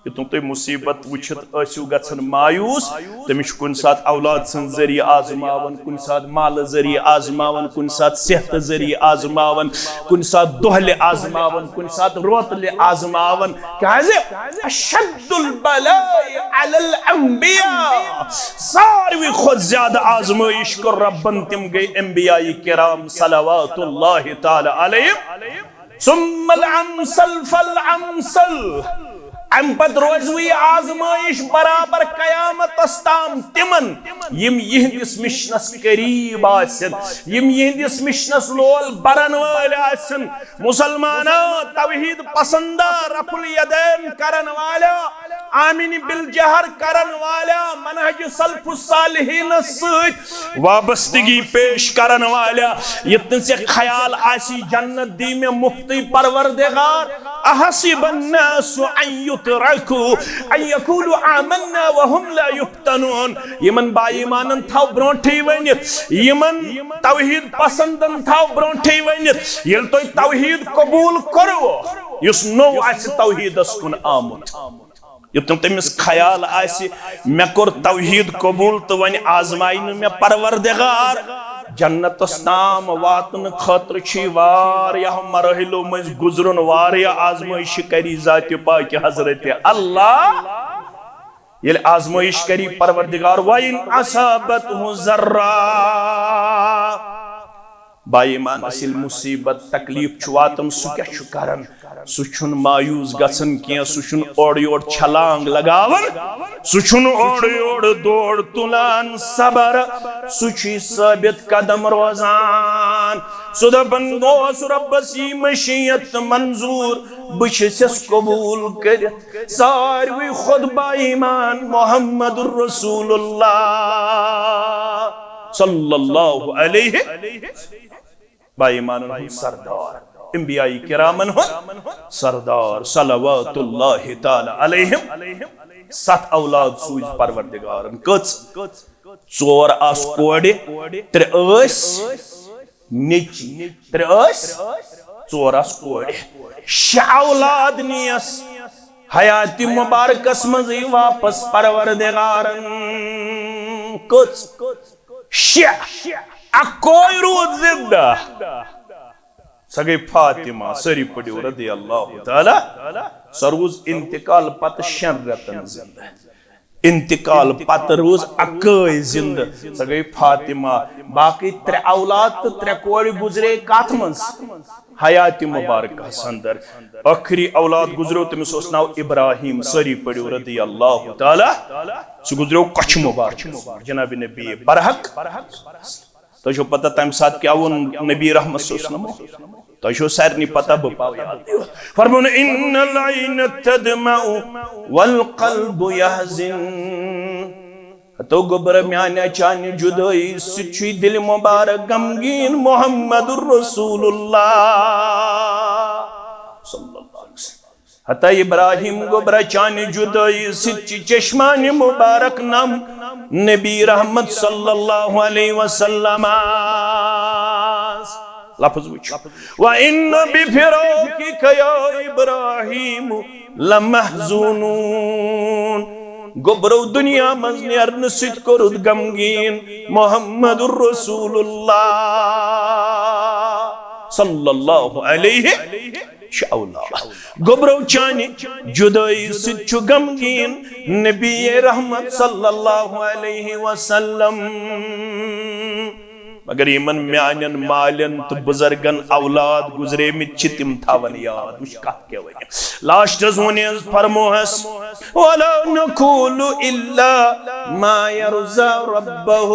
یوٚتام تُہۍ مصیبت وٕچھِتھ ٲسِو گژھان مایوس، تٔمِس چھُ کُنہِ ساتہٕ اولاد سٕنٛز ذٔریعہٕ آزماوان، کُنہِ ساتہٕ مالہٕ ذٔریعہٕ آزماوان، کُنہِ ساتہٕ صحتہٕ ذٔریعہٕ آزماوان، کُنہِ ساتہٕ دۄہلہِ آزماوان، کُنہِ ساتہٕ روتلہِ آزماوان۔ کیازِ؟ اشد البلاء علی الانبیاء، ساروی کھۄتہٕ زیادٕ آزمٲیش کٔر رۄبن، تِم گٔے انبیاء کرام صلوات اللہ تعالیٰ علیہم۔ ثم الامثل فالامثل۔ امہِ پتہٕ روزوٕ یہِ آزمٲیش برابر قیامتس تام تِمن، یِم یِہنٛدِس مشنس قریب آسن، یِم یِہنٛدِس مشنس لول برن وٲلۍ آسن۔ مسلمانو، توحید پسندہ، رفع الیدین کرن والیو، آمین بالجہر کرن والیو، منہج سلف الصالحین سۭتۍ وابستگی پیش کرن والیو، ییٚتہِ نہٕ ژےٚ خیال آسی جنت دی مےٚ مفتٕے پروردگار۔ احسب الناس ان یترکوا ان یقولوا آمنا وهم لا یفتنون۔ یِمن با ایمانن تھاو برونٹھٕے ؤنِتھ، یِمن توحید پسندن تھاو برونٹھٕے ؤنِتھ۔ ییٚلہِ تۄہہِ توحید قبول کوٚروٕ، یُس نوٚو آسہِ توحیدس کُن آمُت، یوٚتام تٔمِس خیال آسہِ، مےٚ کوٚر توحید قبول تہٕ وۄنۍ آزمایہِ نہٕ مےٚ پروردگار۔ جنتس تام واتنہٕ خٲطرٕ چھُ واریاہ مراحلو مٔنٛزۍ گُزرُن، واریاہ آزمٲیشہِ کری ذاتِ پاکہِ حضرت اللہ۔ ییٚلہِ آزمٲیش کری پروردگار، وَإِنْ أَصَابَتْهُ ضَرَّاءُ، با ایمانس ییٚلہِ مصیبت تکلیف چھُ واتان، سُہ کیٛاہ چھُ کران؟ سُہ چھُنہٕ مایوس گژھان کینٛہہ، سُہ چھُنہٕ اورٕ یورٕ چھلانگ لگاوان، سُہ چھُنہٕ اورٕ یورٕ دور تُلان، صبر، سُہ چھُ ثٲبت قدم روزان۔ سُہ دپان گوٚو رۄبس یی مشیت منظور، بہٕ چھُسس قبول کٔرِتھ۔ ساروی خۄد با ایمان محمد رسول اللہ صلی اللہ علیہ، با ایمانن ہُنٛد سردار، انبیاء کرامن ہُنٛد سردار صلوات اللہ تعالیٰ علیہم۔ ستھ اولاد سوٗزۍ پروردگارن۔ کٔژ؟ ژور آس کورِ، ترٛےٚ ٲسۍ نیٚچی، ترٛےٚ ٲسۍ، ژور آس کورِ، شےٚ اولاد نیس حیاتِ مبارکس منٛزٕے واپس پروردگارن۔ کٔژ؟ شےٚ۔ اکوے روٗد زندہ، سۄ گٔے فاطمہ، سٲری پٔرِو رضی اللہ تعالیٰ۔ سۄ روٗز انتقال پتہٕ شٮ۪ن رٮ۪تن زندہ۔ انتقال پتہٕ روٗز اکٲے زِندٕ، سۄ گٔے فاطمہ۔ باقٕے ترٛےٚ اولاد تہٕ ترٛےٚ کورِ گُزرے کتھ منٛز؟ حیاتِ مبارکس اندر۔ ٲخری اولاد گُزریو، تٔمِس اوس ناو ابراہیم۔ سٲری پٔرِو رضی اللہ تعالیٰ۔ سُہ گُزریو کۄچھِ مبارکس منٛز، جناب نبی برحق۔ تۄہہِ چھو پتہ تمہِ ساتہٕ کیٛاہ ووٚن نبی رحمت صلی اللہ علیہ وسلمو؟ تۄہہِ چھو سارنٕے پتہ، بہٕ پاوٕ یاد۔ فرمووُن، "ان العین تدمع والقلب یحزن۔" ہتو گوٚبرا، میانہِ چانہِ جدٲیی سۭتۍ چھُے دِل مبارک غمگیٖن، محمد رسول اللہ صلی اللہ علیہ وسلم۔ ہتا ابراہیم گوٚبرا، چانہِ جدٲیی سۭتۍ چھِ چشمانِ مبارک نم نبی رحمت صلی اللہ علیہ وسلم۔ لفظ وٕچھ، "وَإِنَّ بِفِرَاقِكَ يَا إِبْرَاهِيمُ لَمَحْزُونُونَ۔" گوٚبرو، دُنیا منٛز نیرنہٕ سۭتۍ کوٚرُتھ غمگیٖن محمد رسول اللہ صلی اللہ علیہ۔ چھُ اولاد۔ گوٚبرو، چانہِ جدٲیی سۭتۍ چھُ غمگیٖن نبی رحمت صلی اللہ علیہ وسلم۔ مگر یِمن میانٮ۪ن مالٮ۪ن تہٕ بُزرگن اولاد گُزریمٕتۍ چھِ، تِم تھاون یاد۔ وٕچھ کتھ کیٛاہ ؤنِو۔ لاسٹس ووٚن حظ، فرموہس، "ولا نقول الا ما يرضى ربه۔"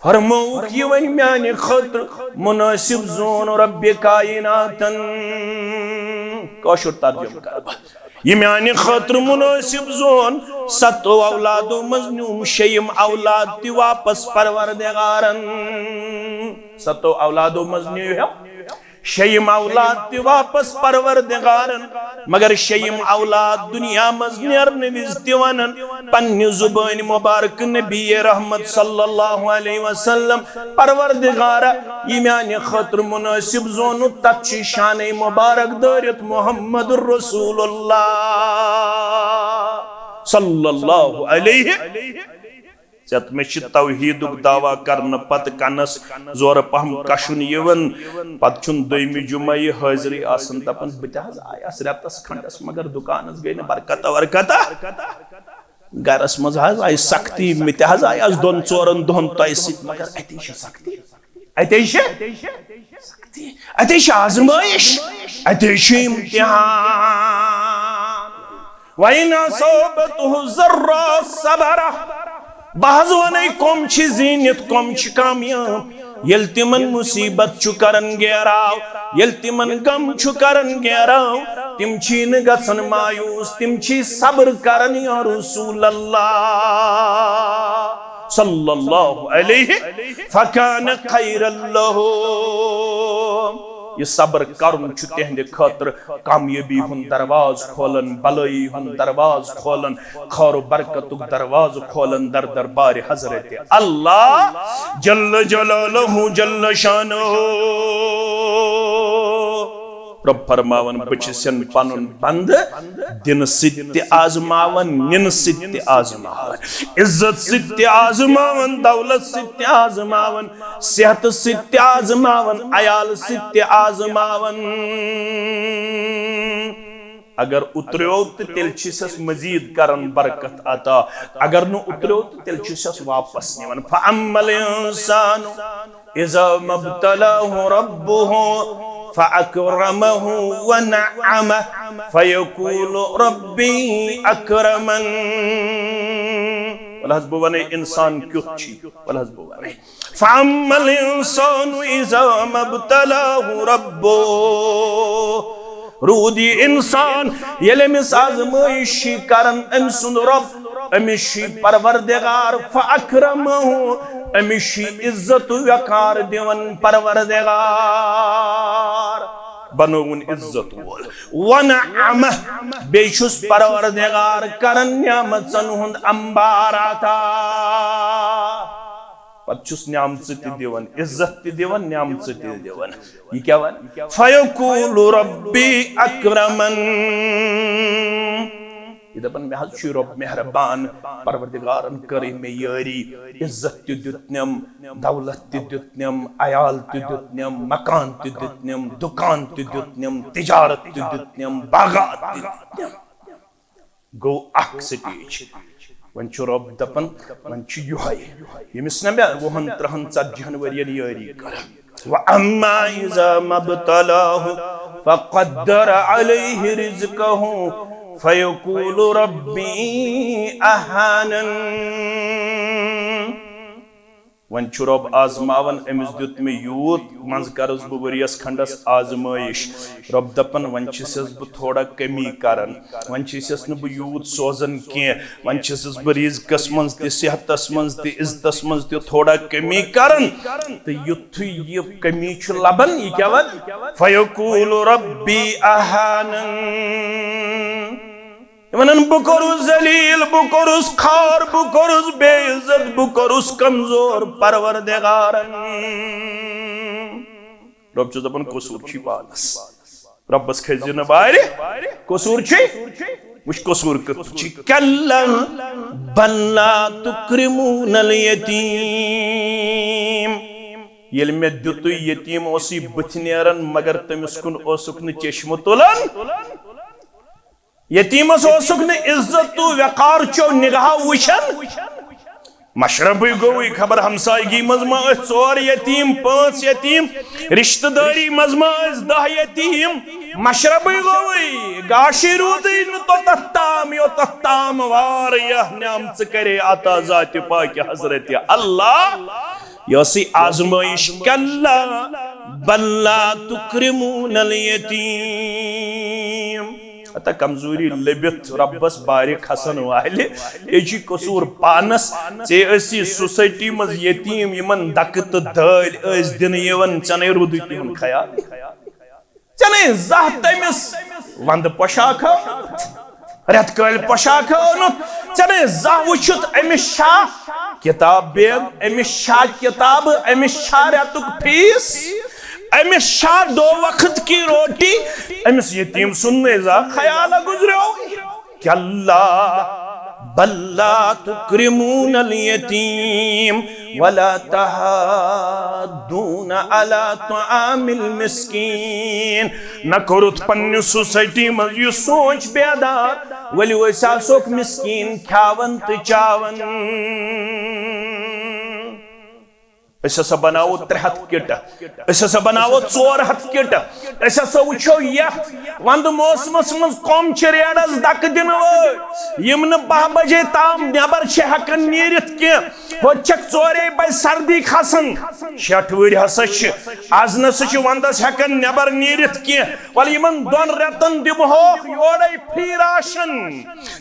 فرمووُکھ، یہِ وۄنۍ میانہِ خٲطرٕ مناسب زون رب کائناتن۔ کٲشُر ترجمہٕ کرٕ بہٕ۔ یہِ میانہِ خٲطرٕ مناسب زون، ستو اولادو منٛز نیوٗم شیٚیِم اولاد تہِ واپس پروردگارن۔ ستو اولادو منٛز نیوٗ ہم شیٚیِم اولاد تہِ واپس پروردگارن۔ مگر شیٚیِم اولاد دُنیا منٛز نیرنہٕ وِزِ تہِ ونان پننہِ زبٲنۍ مبارکہٕ نبی رحمت صلی اللہ علیہ وسلم، "پروردگارا، یہِ میانہِ خٲطرٕ مناسب زونُتھ، تتھ چھِ شانَے مبارک دٲرِتھ محمد رسول اللہ صلی اللہ علیہ۔" ژےٚ تہٕ مےٚ چھِ توحیٖدُک دعویٰ کرنہٕ پتہٕ کنس زورٕ پہم کشُن یِوان۔ پتہٕ چھُنہٕ دوٚیمہِ جمعہ یہِ حٲضرٕے آسان، دپان، "بہٕ تہِ حظ آیس رٮ۪تس کھنڈس، مگر دُکانس گٔے نہٕ برکتہ ورکتہ۔ گرس منٛز حظ آیہِ سختی، مےٚ تہِ حظ آیہِ از دۄن ژورن دۄہن تۄہہِ سۭتۍ، مگر اتے چھِ سختی، اتے چھِ سختی، اتے چھِ آزمٲیش، اتے چھُ امتحان۔" وَإِنْ أَصَابَتْهُ سَرَّاءُ صَبَرَ۔ بہٕ حظ وَنَے، کۄم چھِ زیٖنِتھ، کۄم چھِ کامیاب۔ ییٚلہِ تِمن مُصیٖبت چھُ کران گیراو، ییٚلہِ تِمن غم چھُ کران گیراو، تِم چھی نہٕ گژھان مایوٗس، تِم چھی صبر کران، یا رسول اللہ صلی اللہ علیہ، فَكَانَ خَيْرًا لَهُمْ۔ یہِ صبر کرُن چھُ تِہنٛدِ خٲطرٕ کامیٲبی ہُنٛد دروازٕ کھولان، بلٲیی ہُنٛد دروازٕ کھولان، خٲر و برکتُک دروازٕ کھولان در دربارِ حضرت اللہ جل جلالہ جل شانہ۔ رۄب فرماوان، بہٕ چھُسن پنُن بندٕ دِنہٕ سۭتۍ تہِ آزماوان، نِنہٕ سۭتۍ تہِ آزماوان، عزت سۭتۍ تہِ آزماوان، دولت سۭتۍ تہِ آزماوان، صحتہٕ سۭتۍ تہِ آزماوان، عیالہٕ سۭتۍ تہِ آزماوان۔ اگر اُتریو تہٕ تیٚلہِ چھُسس مزید کران برکت عطا، اگر نہٕ اُتریو تہٕ تیٚلہِ چھُسس واپس نِوان۔ فَأَمَّا الْإِنسَانُ إِذَا مَا ابْتَلَاهُ رَبُّهُ فَأَكْرَمَهُ وَنَعَّمَهُ فَيَقُولُ رَبِّي أَكْرَمَنِ۔ وَلہٕ حظ بہٕ وَنَے اِنسان کیُتھ چھُ، وَلہٕ حظ بہٕ وَنَے۔ فَأَمَّا الْإِنسَانُ إِذَا مَا ابْتَلَاهُ رَبُّهُ۔ روٗد یہِ اِنسان، ییٚلہِ أمِس آزمٲیِش چھِ کران أمۍ سُنٛد رۄب، أمِس چھُ پروردگار، فَأَكْرَمَهُ، أمِس چھُ عزت و وقار دِوان پروردگار، بنووُن عزت وول۔ وَنَعَّمَهُ، بیٚیہِ چھُس پروردگار کران نعمژن ہُنٛد انبار عطا۔ پتہٕ چھُس نعمژٕ تہِ دِوان، عزت تہِ دِوان، نعمژٕ تہِ دِوان۔ یہِ کیٛاہ وَنہِ؟ فَيَقُولُ رَبِّي أَكْرَمَنِ۔ یہِ دَپان، مےٚ حظ چھُ رۄب مہربان، پروردگارن کٔرٕے مےٚ یٲری، عزت تہِ دیُتنم، دولت تہِ دیُتنم، عیال تہِ دیُتنم، مکان تہِ دیُتنم، دُکان تہِ دیُتنم، تجارت تہِ دیُتنم، باغات تہِ دیُتنم۔ گوٚو اکھ سٹیج۔ وۄنۍ چھُ رۄب دپان، وۄنۍ چھُ یِہوٚے، ییٚمِس نہ مےٚ وُہن، ترٕہن، ژتجی ہن ؤرین یٲری کٔر۔ وَأَمَّا إِذَا مَا ابْتَلَاهُ فَقَدَّرَ عَلَيْهِ رِزْقَهُ فَيَقُولُ رَبِّي أَهَانَنِ۔ وۄنۍ چھُ رۄب آزماوان، أمِس دیُت مےٚ یوٗت، منٛزٕ کَرُس بہٕ ؤریَس کھنٛڈَس آزمٲیِش۔ رۄب دَپان، وۄنۍ چھُسَس بہٕ تھوڑا کمی کَران، وۄنۍ چھُسَس نہٕ بہٕ یوٗت سوزان کینٛہہ، وۄنۍ چھُسَس بہٕ رِزقَس منٛز تہِ، صحتَس منٛز تہِ، عزتَس منٛز تہِ تھوڑا کمی کَران۔ تہٕ یُتھُے یہِ کمی چھُ لَبان، یہِ کیٛاہ وَنان؟ فَيَقُولُ رَبِّي أَهَانَنِ۔ یہِ وَنان، بہٕ کوٚرُس ذلیل، بہٕ کوٚرُس خوار، بہٕ کوٚرُس بے عزت، بہٕ کوٚرُس کمزور، پروردگارن۔ رۄب چھُ دَپان، قصوٗر چھُے پانس۔ رۄبس کھٔسۍ زِ نہٕ بارِ، قصوٗر چھُے۔ وٕچھ، قصوٗر کیُتھ چھُے۔ کلا بل لا تکرمون الیتیم۔ ییٚلہِ مےٚ دیُتُے، یتیٖم اوسُے بٕتھِ نیران، مگر تٔمِس کُن اوسُکھ نہٕ چشمہٕ تُلان۔ یتیٖمس اوسُکھ نہٕ عزت تہٕ وقار چو نگاہو وٕچھان۔ مشربٕے گوٚوٕے، خبر ہمسایگی منٛز ما ٲسۍ ژور یتیٖم، پانٛژھ یتیٖم، رشتہٕ دٲری منٛز ما ٲسۍ دَہ یتیٖم۔ مشربٕے گوٚوٕے، گاشٕے روٗدٕے نہٕ توٚتتھ تام، یوٚتتھ تام واریاہ نعمژٕ کرے عطا ذاتِ پاکہِ حضرتِ اللہ۔ یہِ ٲسٕے آزمٲیِش۔ کلا بل لا تکرمون الیتیم۔ ہتا کمزوری لٔبِتھ رۄبس بارِ کھسن والہِ، یہِ چھُ قصوٗر پانس۔ ژےٚ ٲسی سوسایٹی منٛز یتیٖم، یِمن دکہٕ تہٕ دٲلۍ ٲسۍ دِنہٕ یِوان، ژےٚ نے روٗدُے تِہُنٛد خیال۔ ژےٚ نے زانٛہہ تٔمِس ونٛدٕ پۄشاکھ ہٲومٕژ، رٮ۪تہٕ کٲلۍ پۄشاکھ ہٲونُتھ۔ ژےٚ نے زانٛہہ وٕچھُتھ أمِس چھا کِتاب بیگ، أمِس چھا کِتابہٕ، أمِس چھا رٮ۪تُک فیٖس، أمِس چھا دو وقت کی روٹی؟ أمِس یتیٖم سُنٛد نے زانٛہہ خیالہ گُزریو۔ کلا بل لا تکرمون الیتیم ولا تحاضون علی طعام المسکین۔ نہ کوٚرُتھ پننہِ سوسایٹی منٛز یہِ سونٛچ بیدار، ؤلِو أسۍ آسوکھ مسکیٖن کھیاوان تہٕ چاوان۔ أسۍ ہسا بناوو ترٛےٚ ہتھ کِٹہٕ، أسۍ ہسا بناوو ژور ہتھ کِٹہٕ، أسۍ ہسا وٕچھو یتھ ونٛدٕ موسمس منٛز کۄم چھِ ریڈس دکہٕ دِنہٕ وٲلۍ، یِم نہٕ باہ بجے تام نٮ۪بر چھِ ہٮ۪کان نیٖرِتھ کینٛہہ۔ ہوٚتہِ چھکھ ژورے بجہِ سردی کھسان، شیٹھ وُہٕرۍ ہسا چھِ، از نہ سا چھِ ونٛدس ہٮ۪کان نٮ۪بر نیٖرِتھ کینٛہہ۔ وَلہٕ یِمن دۄن رٮ۪تن دِمہوکھ یورے free راشن۔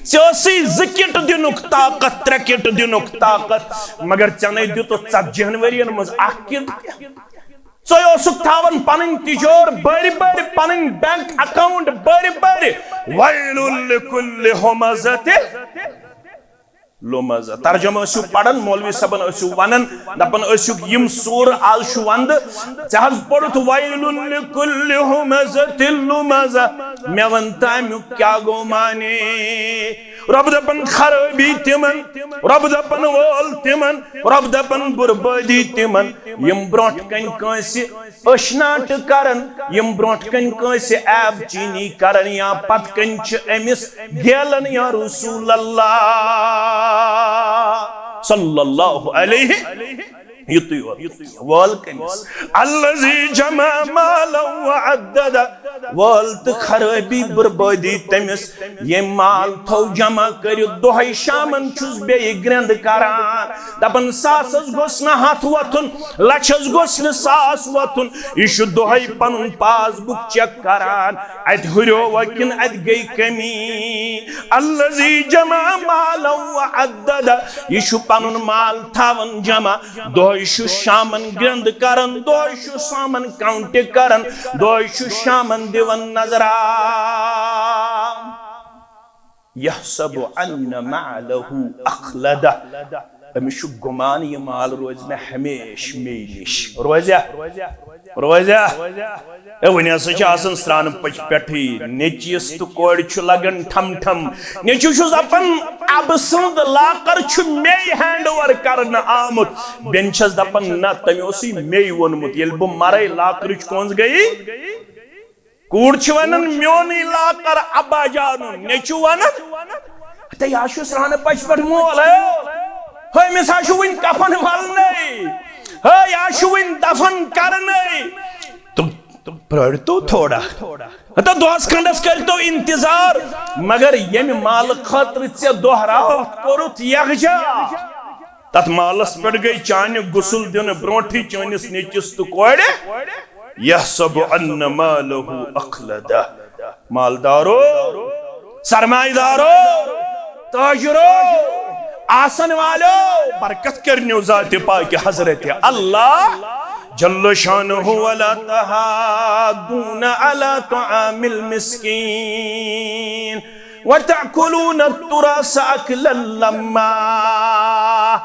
ژےٚ ٲسٕے زٕ کِٹہٕ دِنُک طاقت، ترٛےٚ کِٹہٕ دِنُک طاقت، مگر ژےٚ نے دیُتُتھ ژتجی ہن ؤرین منٛز اکھ کِٹہٕ تہِ۔ ژٕ اوسُکھ تھاوان پنٕنۍ تِجور بٔرۍ بٔرۍ، پنٕنۍ bank account بٔرۍ بٔرۍ۔ ویل لکل ہمزۃ لمزہ۔ ترجمہ ٲسِو پران، مولوی صٲبن ٲسِو ونان، دپان ٲسِو، یِم سورٕ از چھُ ونٛدٕ، ژےٚ حظ پوٚرُتھ ویل لکل ہمزۃ لمزہ۔ مےٚ ون تہٕ امیُک کیٛاہ گوٚو معنی؟ رۄب دپان خرٲبی تِمن، رۄب دپان وٲل تِمن، رۄب دپان بربٲدی تِمن، یِم برونٛٹھ کنہِ کٲنٛسہِ أچھ ناٹہٕ کرن، یِم برونٛٹھ کنہِ کٲنٛسہِ عیب چینی کرن یا پتہٕ کنہِ چھِ أمِس گیلن یا رسول اللہ صلی اللہ علیہ، یُتُے یوت۔ وٲل کٔمِس؟ الذی جمع مالا وعددہ۔ وٲل تہٕ خرٲبی بربٲدی تٔمِس، ییٚمۍ مال تھوٚو جمع کٔرِتھ، دۄہے شامن چھُس بیٚیہِ گرٛٮ۪نٛد کران، دپان ساسس گوٚژھ نہٕ ہتھ وۄتھُن، لچھس گوٚژھ نہٕ ساس وۄتھُن۔ یہِ چھُ دۄہے پنُن pass book check کران، اتہِ ہُریووا کِنہٕ اتہِ گٔے کمی؟ الذی جمع مالا وعددہ، یہِ چھُ پنُن مال تھاوان جمع، دۄہے چھُ شامن گرٛٮ۪نٛد کران، دۄہے چھُ شامن count کران، دۄہے چھُ شامن دِوان نظرا۔ یحسب ان مالہ اخلدہ۔ أمِس چھُ گُمان، یہِ مال روزِ مےٚ ہمیشہِ مے نِش۔ روزیٛا؟ روزیٛا؟ اے، وۄنۍ ہسا چھِ آسان سرٛانہٕ پٔچ پٮ۪ٹھٕے۔ نیٚچوِس تہٕ کورِ چھُ لگان ٹھم ٹھم۔ نیٚچوٗ چھُس دپان، اَبہٕ سُنٛد لاکر چھُ مے hand over کرنہٕ آمُت۔ بیٚنہِ چھَس دپان، نہ، تٔمۍ اوسُے مے ووٚنمُت، ییٚلہِ بہٕ مرے، لاکرٕچ کونٛز گٔیی۔ کوٗر چھِ ونان، میونٕے لاکر ابا جانُن۔ نیٚچوٗ ونان، تہٕ یا چھُ سرٛانہٕ پچہِ پٮ۪ٹھ مول، ہے، ہُمِس ہا چھُ وُنہِ کفن ولنَے، ہے، یا چھُ وُنہِ دفن کرنَے۔ تہٕ پرٛٲرۍتو تھوڑا۔ ہتا دۄہس کھنڈس کٔرۍتو انتظار، مگر ییٚمہِ مالہٕ خٲطرٕ ژےٚ دۄہ راتھ کوٚرُتھ یکجا، تتھ مالس پٮ۪ٹھ گٔے چانہِ غسل دِنہٕ برونٹھٕے چٲنِس نیٚچوِس تہٕ کورِ، یحسب ان مالہ اخلدہ۔ مالدارو، سرمایہ دارو، تاجرو، آسن والو، برکت کرنیو ذات پاک حضرت اللہ جل شانہ، ولا تحاضون علی طعام المسکین وتأکلون التراث اکلا لما۔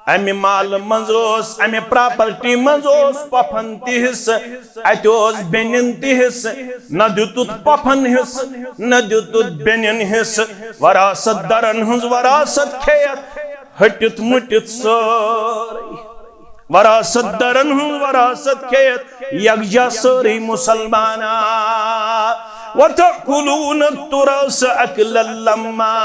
امہِ مالہٕ منٛز اوس، امہِ پراپرٹی منٛز اوس پۄپھن تہِ حصہٕ، اتہِ اوس بیٚنٮ۪ن تہِ حصہٕ، نہ دیُتُتھ پۄپھن حصہٕ، نہ دیُتُتھ بیٚنٮ۪ن حصہٕ، وراثت دارن ہٕنٛز وراثت کھیٚیتھ ہٹِتھ مُٹِتھ سٲرٕے۔ وراثت دارن ہٕنٛز وراثت کھیٚیتھ یکجا سٲرٕے مسلمانا۔ وتأکلون التراث اکلا لما۔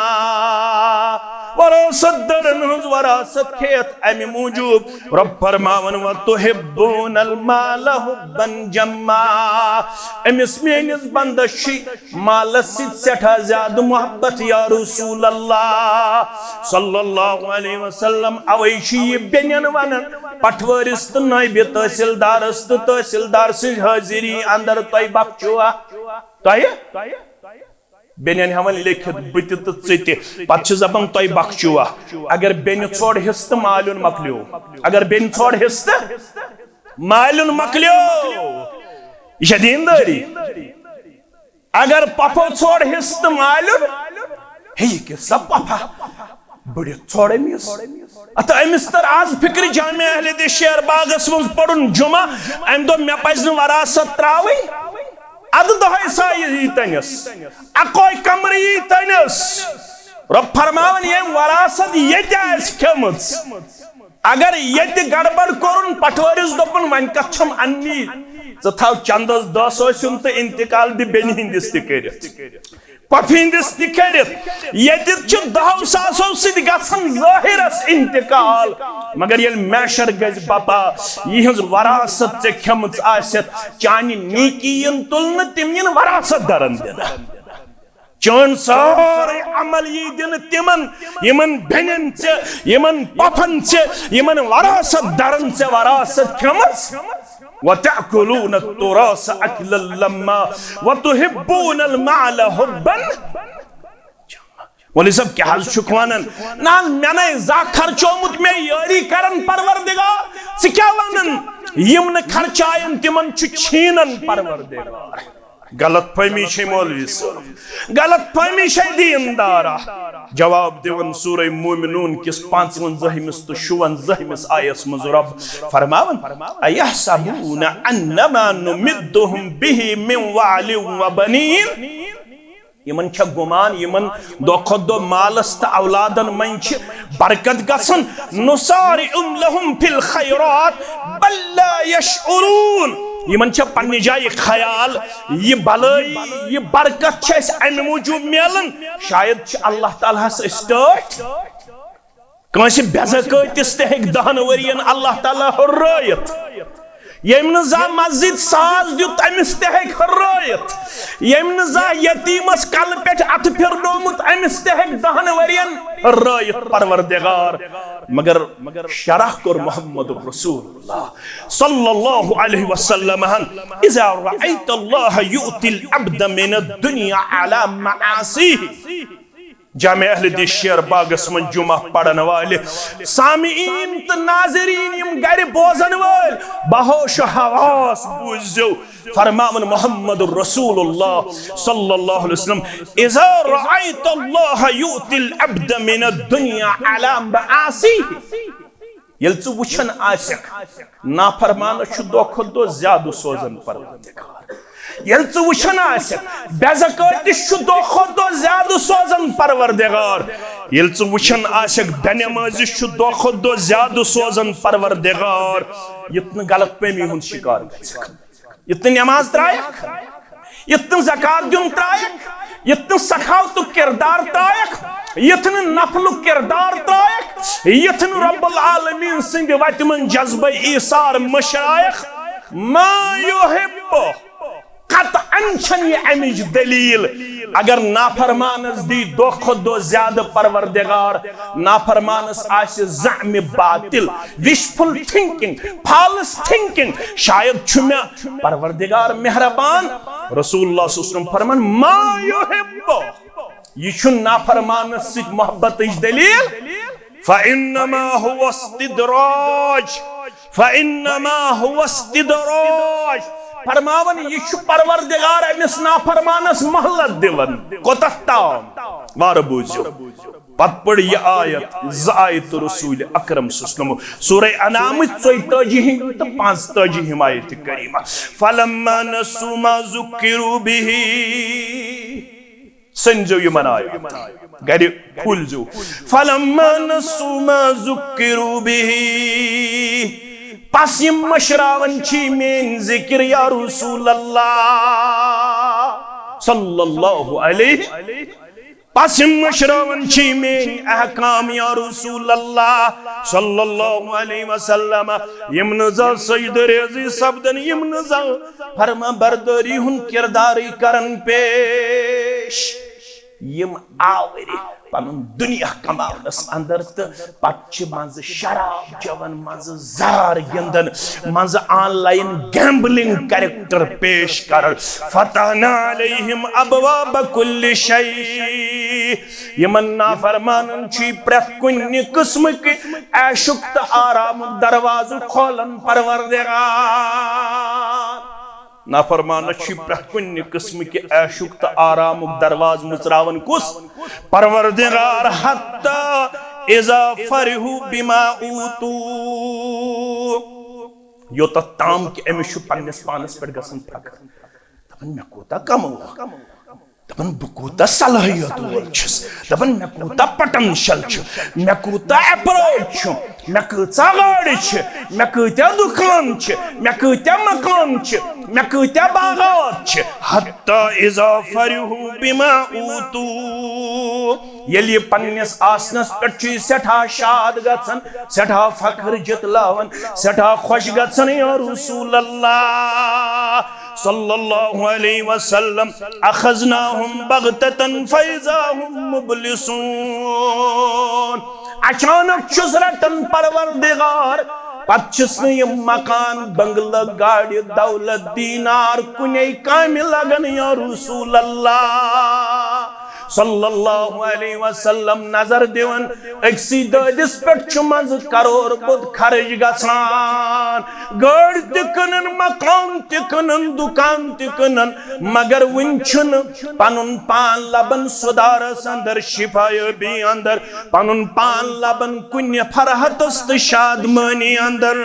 وراثت دارن ہٕنٛز وراثت کھیٚیتھ امہِ موٗجوٗب رۄب فرماوان، وتحبون المال حبا جما۔ أمِس میٲنِس بندس چھِ مالس سۭتۍ سٮ۪ٹھاہ زیادٕ محبت یا رسول اللہ صلی اللہ علیہ وسلم۔ اوے چھِ یہِ بیٚنٮ۪ن ونان، پٹھوٲرِس تہٕ نٲیبِ تحصیلدارس تہٕ تحصیلدار سٕنٛز حٲضری اندر تۄہہِ بخچوا۔ تۄہہِ بیٚنٮ۪ن ہٮ۪وان لیکھِتھ، بہٕ تہِ تہٕ ژٕ تہِ۔ پتہٕ چھِ دپان، تۄہہِ بخچوا۔ اگر بیٚنہِ ژھوٚڑ حصہٕ تہٕ مالیُن مۄکلیو، اگر بیٚنہِ ژھوٚڑ حصہٕ تہٕ مالیُن مۄکلیو، یہِ چھےٚ دیندٲری؟ اگر پۄپھو ژھوٚڑ حصہٕ تہٕ مالیُن، ہے، یہِ کِژھ سا پۄپھا، بٔڑِتھ ژھوٚڑ أمِس۔ ہتہٕ أمِس تر از فکرِ جامع اہل حدیث شیر باغس منٛز پرُن جمعہ، أمۍ دوٚپ، مےٚ پزِ نہٕ وراثت تراوٕنۍ۔ ادٕ دۄہے سا یی تٔمِس، اکوے کمرٕ یی تٔمِس۔ رۄب فرماوان، ییٚمۍ وراثت ییٚتہِ آسہِ کھٔمٕژ، اگر ییٚتہِ گڑبڑ کوٚرُن، پٹھوٲرِس دوٚپُن، وۄنۍ کتھ چھَم اننی؟ ژٕ تھاو چندس دہ سوسُن تہٕ انتقال دِ بیٚنہِ ہٕنٛدِس تہِ کٔرِتھ، پۄپھِ ہٕنٛدِس تہِ کٔرِتھ۔ ییٚتہِ چھُ دہو ساسو سۭتۍ گژھان ظٲہرس انتقال، مگر ییٚلہِ محشر گژھِ بپا، یِہٕنٛز وراثت ژےٚ کھٔمٕژ آسٮ۪تھ، چانہِ نیکی یِن تُلنہٕ، تِم یِن وراثت دارن دِنہٕ۔ چٲنۍ سٲرٕے عمل یی دِنہٕ تِمن، یِمن بیٚنٮ۪ن ژےٚ، یِمن پۄپھن ژےٚ، یِمن وراثت دارن ژےٚ وراثت کھٔمٕژ۔ وتأکلون التراث اکلا لما وتحبون المال حبا۔ مولوی صٲب، کیٛاہ حظ چھُکھ ونان؟ نہ، مےٚ نے زانٛہہ خرچومُت، مےٚ یٲری کرن پروردگار۔ ژٕ کیٛاہ ونان؟ یِم نہٕ خرچاین، تِمن چھُ چھیٖنن پروردگار۔ غلط فہمی چھے مولوی صٲب، غلط فہمی چھے دیندارا۔ جواب دِوان سورہ مومنون کِس پانٛژوَنزاہمِس تہٕ شُوَنزاہمِس آیس منٛز رب فرماوان، "ایحسبون انما نمدهم به من مال وبنین"۔ یِمن چھا گمان، یِمن دۄہ کھۄتہٕ دۄہ مالس تہٕ اولادن منٛز چھِ برکت گژھان، "نسارع لهم فی الخیرات بل لا یشعرون"۔ یِمن چھا پننہِ جایہِ خیال، یہِ بلٲیی، یہِ برکت چھِ اَسہِ اَمہِ موٗجوٗب میلان، شاید چھِ اللہ تعالیٰ ہس أسۍ ٹٲٹھۍ۔ کٲنٛسہِ بے زکٲتِس تہِ ہیٚکہِ دَہَن ؤرِین اللہ تعالیٰ ہُررٲیِتھ۔ ییٚمۍ نہٕ زانٛہہ مسجد ساز دیُت، أمِس تہِ ہیٚکہِ ہُررٲیِتھ۔ ییٚمۍ نہٕ زانٛہہ یتیٖمس کلہٕ پٮ۪ٹھ اَتھٕ پھِرنومُت، أمِس تہِ ہیٚکہِ دَہَن ؤرِین ہُررٲیِتھ پروردگار۔ مگر شرح کوٚر محمد رسول اللہ صلی اللہ علیہ وسلم ہن، "اذا رأیت اللہ یؤتی العبد من الدنیا علی معاصیہ"۔ جامع اہل حدیث شیر باغس منٛز جمعہ پرن والہِ سامعین تہٕ ناظرین، یِم گرِ بوزن وٲلۍ، بہوش و حواس بوٗزِو، فرماوان محمد رسول اللہ صلی اللہ علیہ وسلم، "اذا رأیت اللہ یؤتی العبد من الدنیا علی معاصیہ"۔ ییٚلہِ ژٕ وٕچھان آسکھ، نافرمانس چھُ دۄہ کھۄتہٕ دۄہ زیادٕ سوزان پروردگار۔ ییٚلہِ ژٕ وٕچھان آسکھ، بے زکٲتِس چھُ دۄہ کھۄتہٕ دۄہ زیادٕ سوزان پروردگار۔ ییٚلہِ ژٕ وٕچھان آسکھ، بے نمٲزِس چھُ دۄہ کھۄتہٕ دۄہ زیادٕ سوزان پروردگار۔ یُتھ نہٕ غلط فہمی ہُنٛد شکار گژھکھ، یُتھ نہٕ نماز ترٛایکھ، یتھ نہٕ زکات دیُن ترٛایکھ، یتھ نہٕ سخاوتُک کردار ترٛایکھ، یتھ نہٕ نفلُک کردار ترٛایکھ، یتھ نہٕ رب العالمین سٕنٛدِ وتہِ منٛز جذبہ ایثار مٔشرایکھ، ما یحب، قطعاً چھنہٕ یہِ امِچ دلیل۔ اگر نافرمانس دی دۄہ کھۄتہٕ دۄہ زیادٕ پروردگار، نافرمانس آسہِ زعمِ باطل، wishful thinking، false thinking، شاید چھُ مےٚ پروردگار مہربان۔ رسول اللہ صلی اللہ علیہ وسلم فرمان، ما یحب، یہِ چھُ نافرمانس سۭتۍ محبتٕچ دلیل۔ فانما هو استدراج، فانما هو استدراج۔ فرماوان، یہِ چھُ پروردگار أمِس نافرمانس مہلت دِوان۔ کوتاہ تام؟ وارٕ بوٗزِو۔ پتہٕ پٔر یہِ آیت، زٕ آیتہٕ رسول اکرم صلی اللہ علیہ وسلم، سورہ انعامٕچ ژۄیتٲجی ہِم تہٕ پانٛژتٲجی ہِم آیتِ کریمہ۔ فلما نسوا ما ذکروا به۔ سٔنزیو یِمن آیاتن۔ گرِ کھوٗلزیو۔ فلما نسوا ما ذکروا به۔ پس یِم مٔشراوان چھی میٲنۍ ذکر یا رسول اللہ صلی اللہ علیہ۔ پس یِم مٔشراوان چھی میٲنۍ احکام یا رسول اللہ صلی اللہ علیہ وسلم۔ یِم نہٕ زانٛہہ سجدٕ ریزی سپدن، یِم نہٕ زانٛہہ فرما بردٲری ہُنٛد کردارٕے کرن پیش۔ یِم آوٕرِ پنُن دُنیا کماونس اندر تہٕ پتہٕ چھِ منٛزٕ شراب چٮ۪وان، منٛزٕ زار گِنٛدان، منٛزٕ online gambling character پیش کران۔ فتحنا علیہم ابواب کل شیء۔ یِمن نافرمانن چھُ پرٛٮ۪تھ کُنہِ قٕسمٕکۍ عیشُک تہٕ آرامُک دروازٕ کھولان پروردگار۔ نافرمانس چھُ پرٛٮ۪تھ کُنہِ قٕسمٕکہِ عیشُک تہٕ آرامُک دروازٕ مُژراوان کُس؟ پروردگار۔ حتی اذا فرحوا بما اوتوا، یوتتھ تام کہِ أمِس چھُ پننِس پانس پٮ۪ٹھ گژھان فخر، دپان، مےٚ کوٗتاہ کموو۔ دپان، بہٕ کوٗتاہ صلٲحیت وول چھُس۔ دپان، مےٚ کوٗتاہ potential چھُ، مےٚ کوٗتاہ approach چھُ، مےٚ کۭژاہ گاڑِ چھِ، مےٚ کۭتیاہ دُکان چھِ، مےٚ کۭتیاہ مکان چھِ، مےٚ کۭتیاہ باغات چھِ۔ حتی اذا فرحوا بما اوتوا، ییٚلہِ یہِ پننِس آسنس پٮ۪ٹھ چھُ یہِ سٮ۪ٹھاہ شاد گژھان، سٮ۪ٹھاہ فخر جتلاوان، سٮ۪ٹھاہ خۄش گژھان، یا رسول اللہ صلی اللہ علیہ وسلم، اخذناہم بغتة فاذا ہم مبلسون۔ اچانک چھُس رٹان پروردگار، پتہٕ چھِس نہٕ یِم مکان، بنگلہٕ، گاڑِ، دولت، دینار کُنے کامہِ لگان، یا رسول اللہ صلی اللہ علیہ وسلم۔ نظر دِوان، أکسٕے دٲدِس پٮ۪ٹھ چھُ منٛزٕ کرور بوٚد خرٕچ گژھان، گٲڑۍ تہِ کٕنان، مکان تہِ کٕنان، دُکان تہِ کٕنان، مگر وُنہِ چھُنہٕ پنُن پان لبن سُدارس اندر، شفایٲبی اندر، پنُن پان لبن کُنہِ فرحتس تہٕ شادمٲنی اندر۔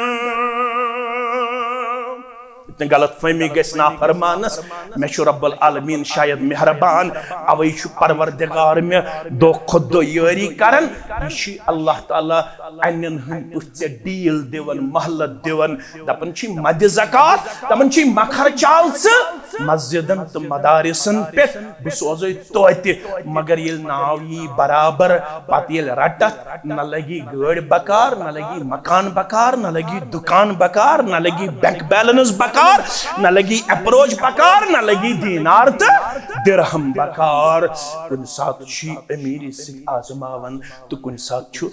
یُتھ نہٕ غلط فہمی گژھِ نافرمانس، مےٚ چھُ رب العالمین شاید مہربان، اوے چھُ پروردگار مےٚ دۄہ کھۄتہٕ دۄہ یٲری کران۔ یہِ چھُ اللہ تعالیٰ انٮ۪ن ہٕنٛدۍ پٲٹھۍ ژےٚ deal دِوان، مہلت دِوان، دپان چھُے مدِ زکات، دپان چھُے مہ خرچاو ژٕ مسجدن تہٕ مدارسن پٮ۪ٹھ، بہٕ سوزے توتہِ، مگر ییٚلہِ ناو یی برابر، پتہٕ ییٚلہِ رٹتھ، نہ لگی گٲڑۍ بکار، نہ لگی مکان بکار، نہ لگی دکان بکار، نہ لگی bank balance بکار، نہ لگی approach بکار، نہ لگی دینار تہٕ درہم بکار۔ کُنہِ ساتہٕ چھُ یہِ امیری سۭتۍ آزماوان تہٕ کُنہِ ساتہٕ چھُ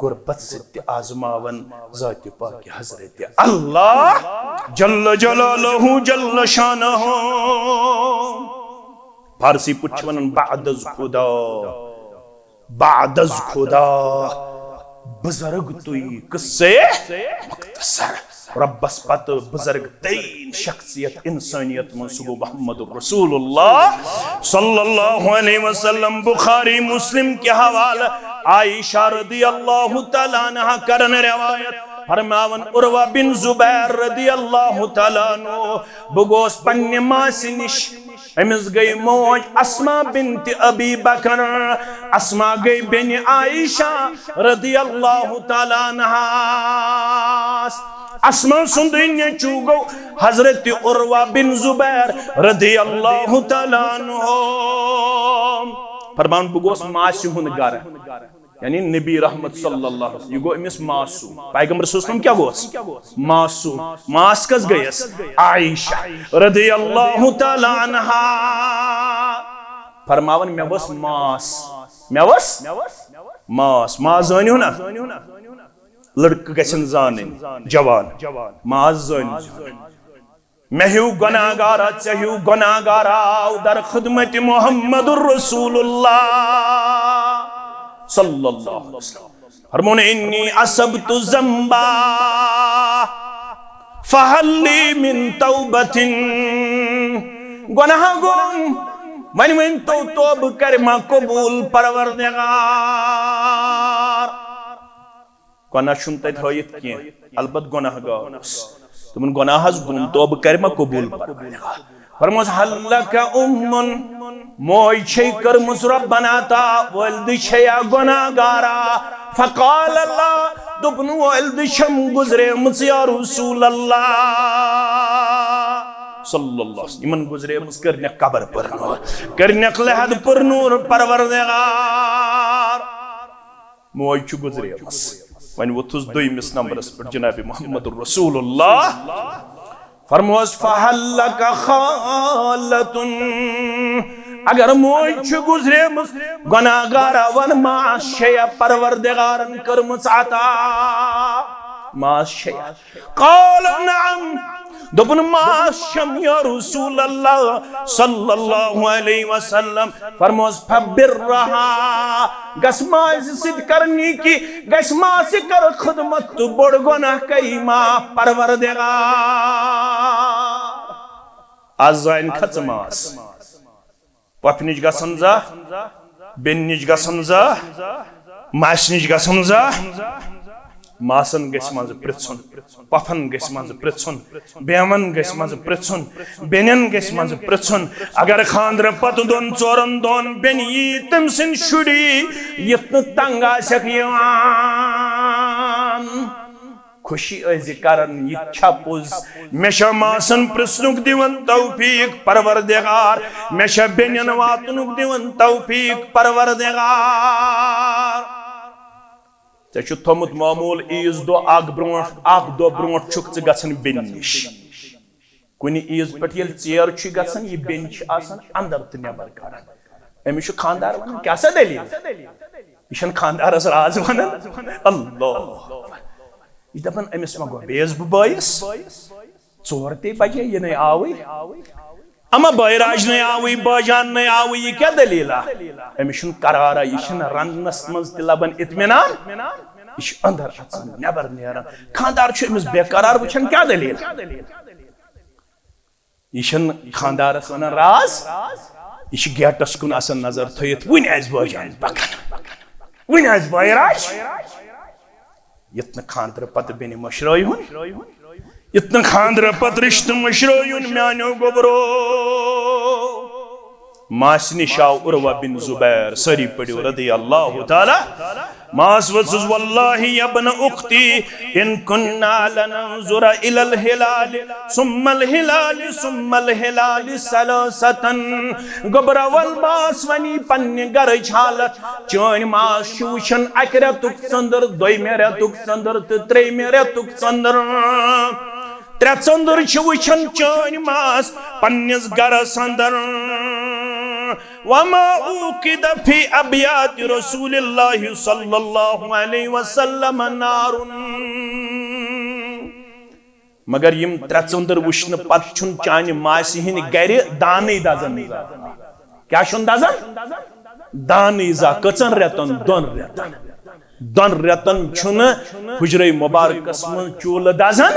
غربت سۭتۍ تہِ آزماوان ذاتِ پاک حضرت اللہ جل جلالہ جل شانہ۔ فارسی پٲٹھۍ چھِ ونان بعد از خدا، بعد از خدا، بزرگ توئی قصے مختصر۔ ربس پتہٕ بزرگ ترین شخصیت انسانیت منٛز، سُہ گوٚو محمد رسول اللہ صلی اللہ علیہ وسلم۔ بخاری مسلم کہِ حوالہٕ عائشہ رضی اللہ تعالیٰ عنہا کرن روایت، فرماوان عروہ بن زبیر رضی اللہ تعالیٰ عنہ، بہٕ گوس پننہِ ماسہِ نِش، أمِس گٔے موج اسما بنت ابی بکر۔ اسما گٔے بیٚنہِ عائشہ رضی اللہ تعالیٰ عنہاس۔ اسما سُنٛدُے نیٚچو گوٚو حضرت عروہ بن زبیر رضی اللہ تعالیٰ عنہ۔ فرمان، بہٕ گوس ماسہِ ہُنٛد گرٕ، یعنی نبی رحمت صلی اللہ علیہ وسلم، یہِ گوٚو أمِس ماسوٗم۔ پیغمبر صلی اللہ علیہ وسلم کیٛاہ گوٚوس؟ ماسوٗم۔ ماس کس گٔیس؟ عائشہ رضی اللہ تعالیٰ عنہا۔ فرماوان، مےٚ وس ماس، مےٚ وس ماس۔ ماس زٲنِو نا، لڑکہٕ گژھن زانٕنۍ، جوان، ماس زٲنِو۔ مےٚ ہیوٗ گۄناہ گارا، ژےٚ ہیوٗ گۄناہ گارا آو در خدمت محمد رسول اللہ صلی اللہ علیہ وسلم۔ فرمون، انی اصبت ذنبا فهل لی من توبة۔ گۄناہ گوٚم، وۄنۍ ؤنۍ تو، توبہٕ کرِ ما قبول پروردگار؟ گۄناہ چھُنہٕ تَتہِ ہٲیِتھ کینٛہہ، البتہ گۄناہ گار اوس۔ دوٚپُن، گۄناہ حظ گوٚم، توبہٕ کرِ ما قبول پروردگار؟ فرموس، هل لک ام، موج چھے کٔرمٕژ ربنا عطا، والدٕ چھیا گۄناہ گارا؟ فقال لا، دوٚپُن، والدٕ چھم گُزریمٕژ یا رسول اللہ صلی اللہ علیہ وسلم۔ یِمن گُزریمٕژ، کٔرنکھ قبر پر نور، کٔرنکھ لحد پر نور پروردگار۔ موج چھِ گُزریمٕژ۔ وۄنۍ ووٚتھُس دوٚیمِس نمبرس پٮ۪ٹھ جناب محمد رسول اللہ۔ فرموس، فهل لک خالة۔ اگر موج چھِ گُزریمٕژ، گۄناہ گارا وَن، ماس چھیا پروردگارن کٔرمٕژ عطا؟ ماس چھیا؟ قال نعم۔ دوٚپُن، ماس چھم یا رسول اللہ صلی اللہ علیہ وسلم۔ فرموس، فبرها، گژھ ماسہِ سۭتۍ کر نیکی، گژھ ماسہِ کر خدمت، تہٕ بوٚڑ گۄناہ کری معاف پروردگار۔ از زانہِ کھژ ماس۔ پۄپھِ نِش گژھن زا، بیٚنہِ نِش گژھن زا، ماسہِ نِش گژھن زا۔ ماسن گژھِ منٛزٕ پرژھُن، پۄپھن گژھِ منٛزٕ پرژھُن، بیوَن گژھِ منٛزٕ پرژھُن، بیٚنٮ۪ن گژھِ منٛزٕ پرژھُن۔ اگر خاندرٕ پتہٕ دۄن ژورن دۄہن بیٚنہِ یی تٔمۍ سٕنٛدۍ شُرۍ، یِتھ نہٕ تنگ آسٮ۪کھ یِوان۔ خوشی ٲسۍ کران، یہِ چھا پوٚز؟ مےٚ چھا ماسن پرژھنُک دِوان توفیق پروردگار، مےٚ چھا بیٚنٮ۪ن واتنُک دِوان توفیق پروردگار۔ ژےٚ چھُ تھوٚمُت معموٗل، عیٖذ دۄہ اکھ برونٛٹھ، اکھ دۄہ برونٛٹھ چھُکھ ژٕ گژھان بیٚنہِ نِش۔ کُنہِ عیٖذ پٮ۪ٹھ ییٚلہِ ژیر چھُ گژھان، یہِ بیٚنہِ چھِ آسان اندر تہٕ نٮ۪بر کڑان۔ أمِس چھُ خانٛدار ونان، کیٛاہ سا دٔلیٖل؟ یہِ چھَنہٕ خانٛدارس راز ونان۔ اللہ۔ یہِ دپان، أمِس ما گوٚو بیٚیِس بہٕ بٲیِس؟ ژور تے بجے، یہِ نے آوٕے۔ اما بٲے راج نے آوٕے، بٲجان نے آوٕے، یہِ کیٛاہ دٔلیٖلہ؟ أمِس چھُنہٕ قرارا، یہِ چھُنہٕ رننس منٛز تہِ لبان اطمینان۔ یہِ چھُ اندر اژان، نٮ۪بر نیران۔ خانٛدار چھُ أمِس بے قرار وٕچھان، کیٛاہ دٔلیٖل؟ یہِ چھُنہٕ خانٛدارس ونان راز، یہِ چھُ گیٹس کُن آسان نظر تھٲیِتھ، وُنہِ آسہِ بٲجان پکان، وُنہِ آسہِ بٲے راج۔ یُتھ نہٕ خانٛدرٕ پتہٕ بیٚنہِ مٔشرٲے ہُن، یُتھ نہٕ خانٛدرٕ پتہٕ رشتہٕ مٔشرٲے ہُن میانیو گوٚبرو۔ ماسہِ نِش آو عروہ بن زبیر، سٲری پٔرِو رضی اللہ تعالیٰ۔ ماس ؤژھٕس، واللہ یا ابن اختی، ان کنا لننظر الی الہلال ثم الہلال ثم الہلال ثلاثتن۔ گوٚبرا ول ماس ونی پننہِ گرٕچ حالت۔ چٲنۍ ماس چھِ وٕچھان اکہِ رٮ۪تُک ژٔنٛدٕر، دوٚیمہِ رٮ۪تُک ژٔنٛدٕر تہٕ ترٛیٚیمہِ رٮ۪تُک ژٔنٛدٕر۔ ترٛےٚ ژٔنٛدٕر چھِ وٕچھان چٲنۍ ماس پننِس گرس اندر۔ وما اوقد فی ابیات رسول اللہ صلی اللہ علیہ وسلم نار۔ مگر یِم ترٛےٚ ژٔنٛدٕر وٕچھنہٕ پتہٕ چھُنہٕ چانہِ ماسہِ ہٕنٛدِ گرِ دانٕے دزان زانٛہہ۔ کیٛاہ چھُنہٕ دزان؟ دانٕے زانٛہہ۔ کٔژن رٮ۪تن؟ دۄن رٮ۪تن۔ دۄن رٮ۪تن چھُنہٕ حجرے مبارکس منٛز چوٗلہٕ دزان۔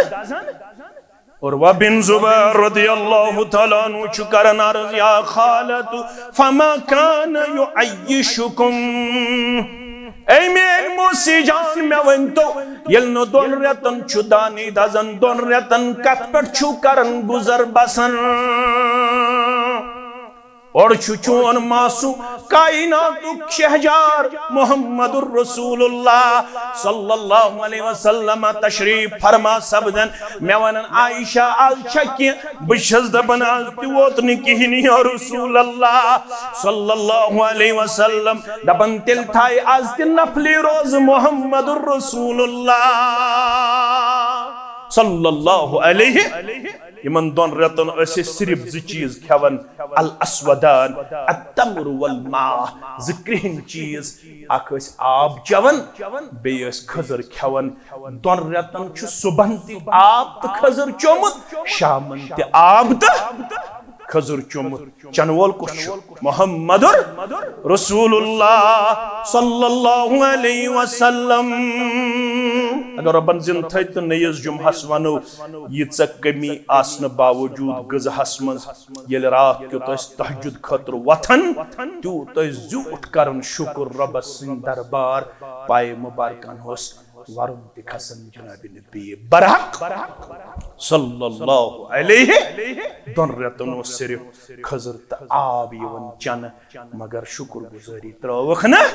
عروہ بن زبیر رضی اللہ تعالیٰ عنہ چھُ کران عرض، یا خالت، فما کان یعیشکم۔ اے میٲنۍ موسی جان، مےٚ ؤنۍ تو، ییٚلہِ نہٕ دۄن رٮ۪تن چھُ دانٕے دزان، دۄن رٮ۪تن کتھ پٮ۪ٹھ چھُو کران گُزر بسر؟ اور چھُ چون معصوم کائناتُک شہجار محمد رسول اللہ صلی اللہ علیہ وسلم تشریف فرما سپدن۔ مےٚ ونان، عائشہ، از چھا کینٛہہ؟ بہٕ چھَس دپان، از تہِ ووت نہٕ کِہیٖنۍ یا رسول اللہ صلی اللہ علیہ وسلم۔ دپان، تیٚلہِ تھایہِ از تہِ نفلی روزٕ محمد رسول اللہ صلی اللہ علیہ۔ یِمن دۄن رٮ۪تن ٲسۍ أسۍ صرف زٕ چیٖز کھٮ۪وان، الاسودان، التمر والماء، زٕ کرٛہِنۍ چیٖز، اکھ ٲسۍ آب چٮ۪وان، بیٚیہِ ٲسۍ کھٔزٕر کھٮ۪وان۔ دۄن رٮ۪تن چھُ صُبحن تہِ آب تہٕ کھٔزٕر چومُت، شامن تہِ آب تہٕ کھٔزٕر چومُت۔ چنہٕ وول کُس چھُ؟ محمد رسول اللہ صلی اللہ علیہ وسلم۔ اگر رۄبن زِندٕ تھٲے تہٕ نٔیِس جمعہس ونو، ییٖژاہ کمی آسنہٕ باوجود غذاہس منٛز، ییٚلہِ راتھ کیُت أسۍ تہجد خٲطرٕ وۄتھان، تیوٗت ٲسۍ زیوٗٹھ کران شُکر رۄبس سٕنٛدِ دربار۔ پایہِ مُبارکن اوس ورُن تہِ کھسان جناب نبی برحق صلی اللہ علیہ۔ دۄن رٮ۪تن اوس صرف کھٔزٕر تہٕ آب یِوان چنہٕ، مگر شُکر گُزٲری ترٲوٕکھ نہٕ۔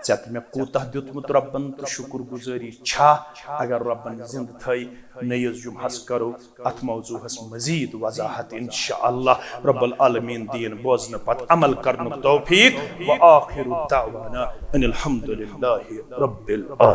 ژےٚ تہٕ مےٚ کوٗتاہ دیُتمُت رۄبن تہٕ شُکر گُزٲری چھا؟ اگر رۄبن زِندٕ تھٲے، نٔیِس جمعہس کرو اتھ موضوعس مزید وضاحت۔ انشاءاللہ رب العالمین دِیِن بوزنہٕ پتہٕ عمل کرنُک توفیق۔ وآخر دعوانا ان الحمد للہ رب العالمین۔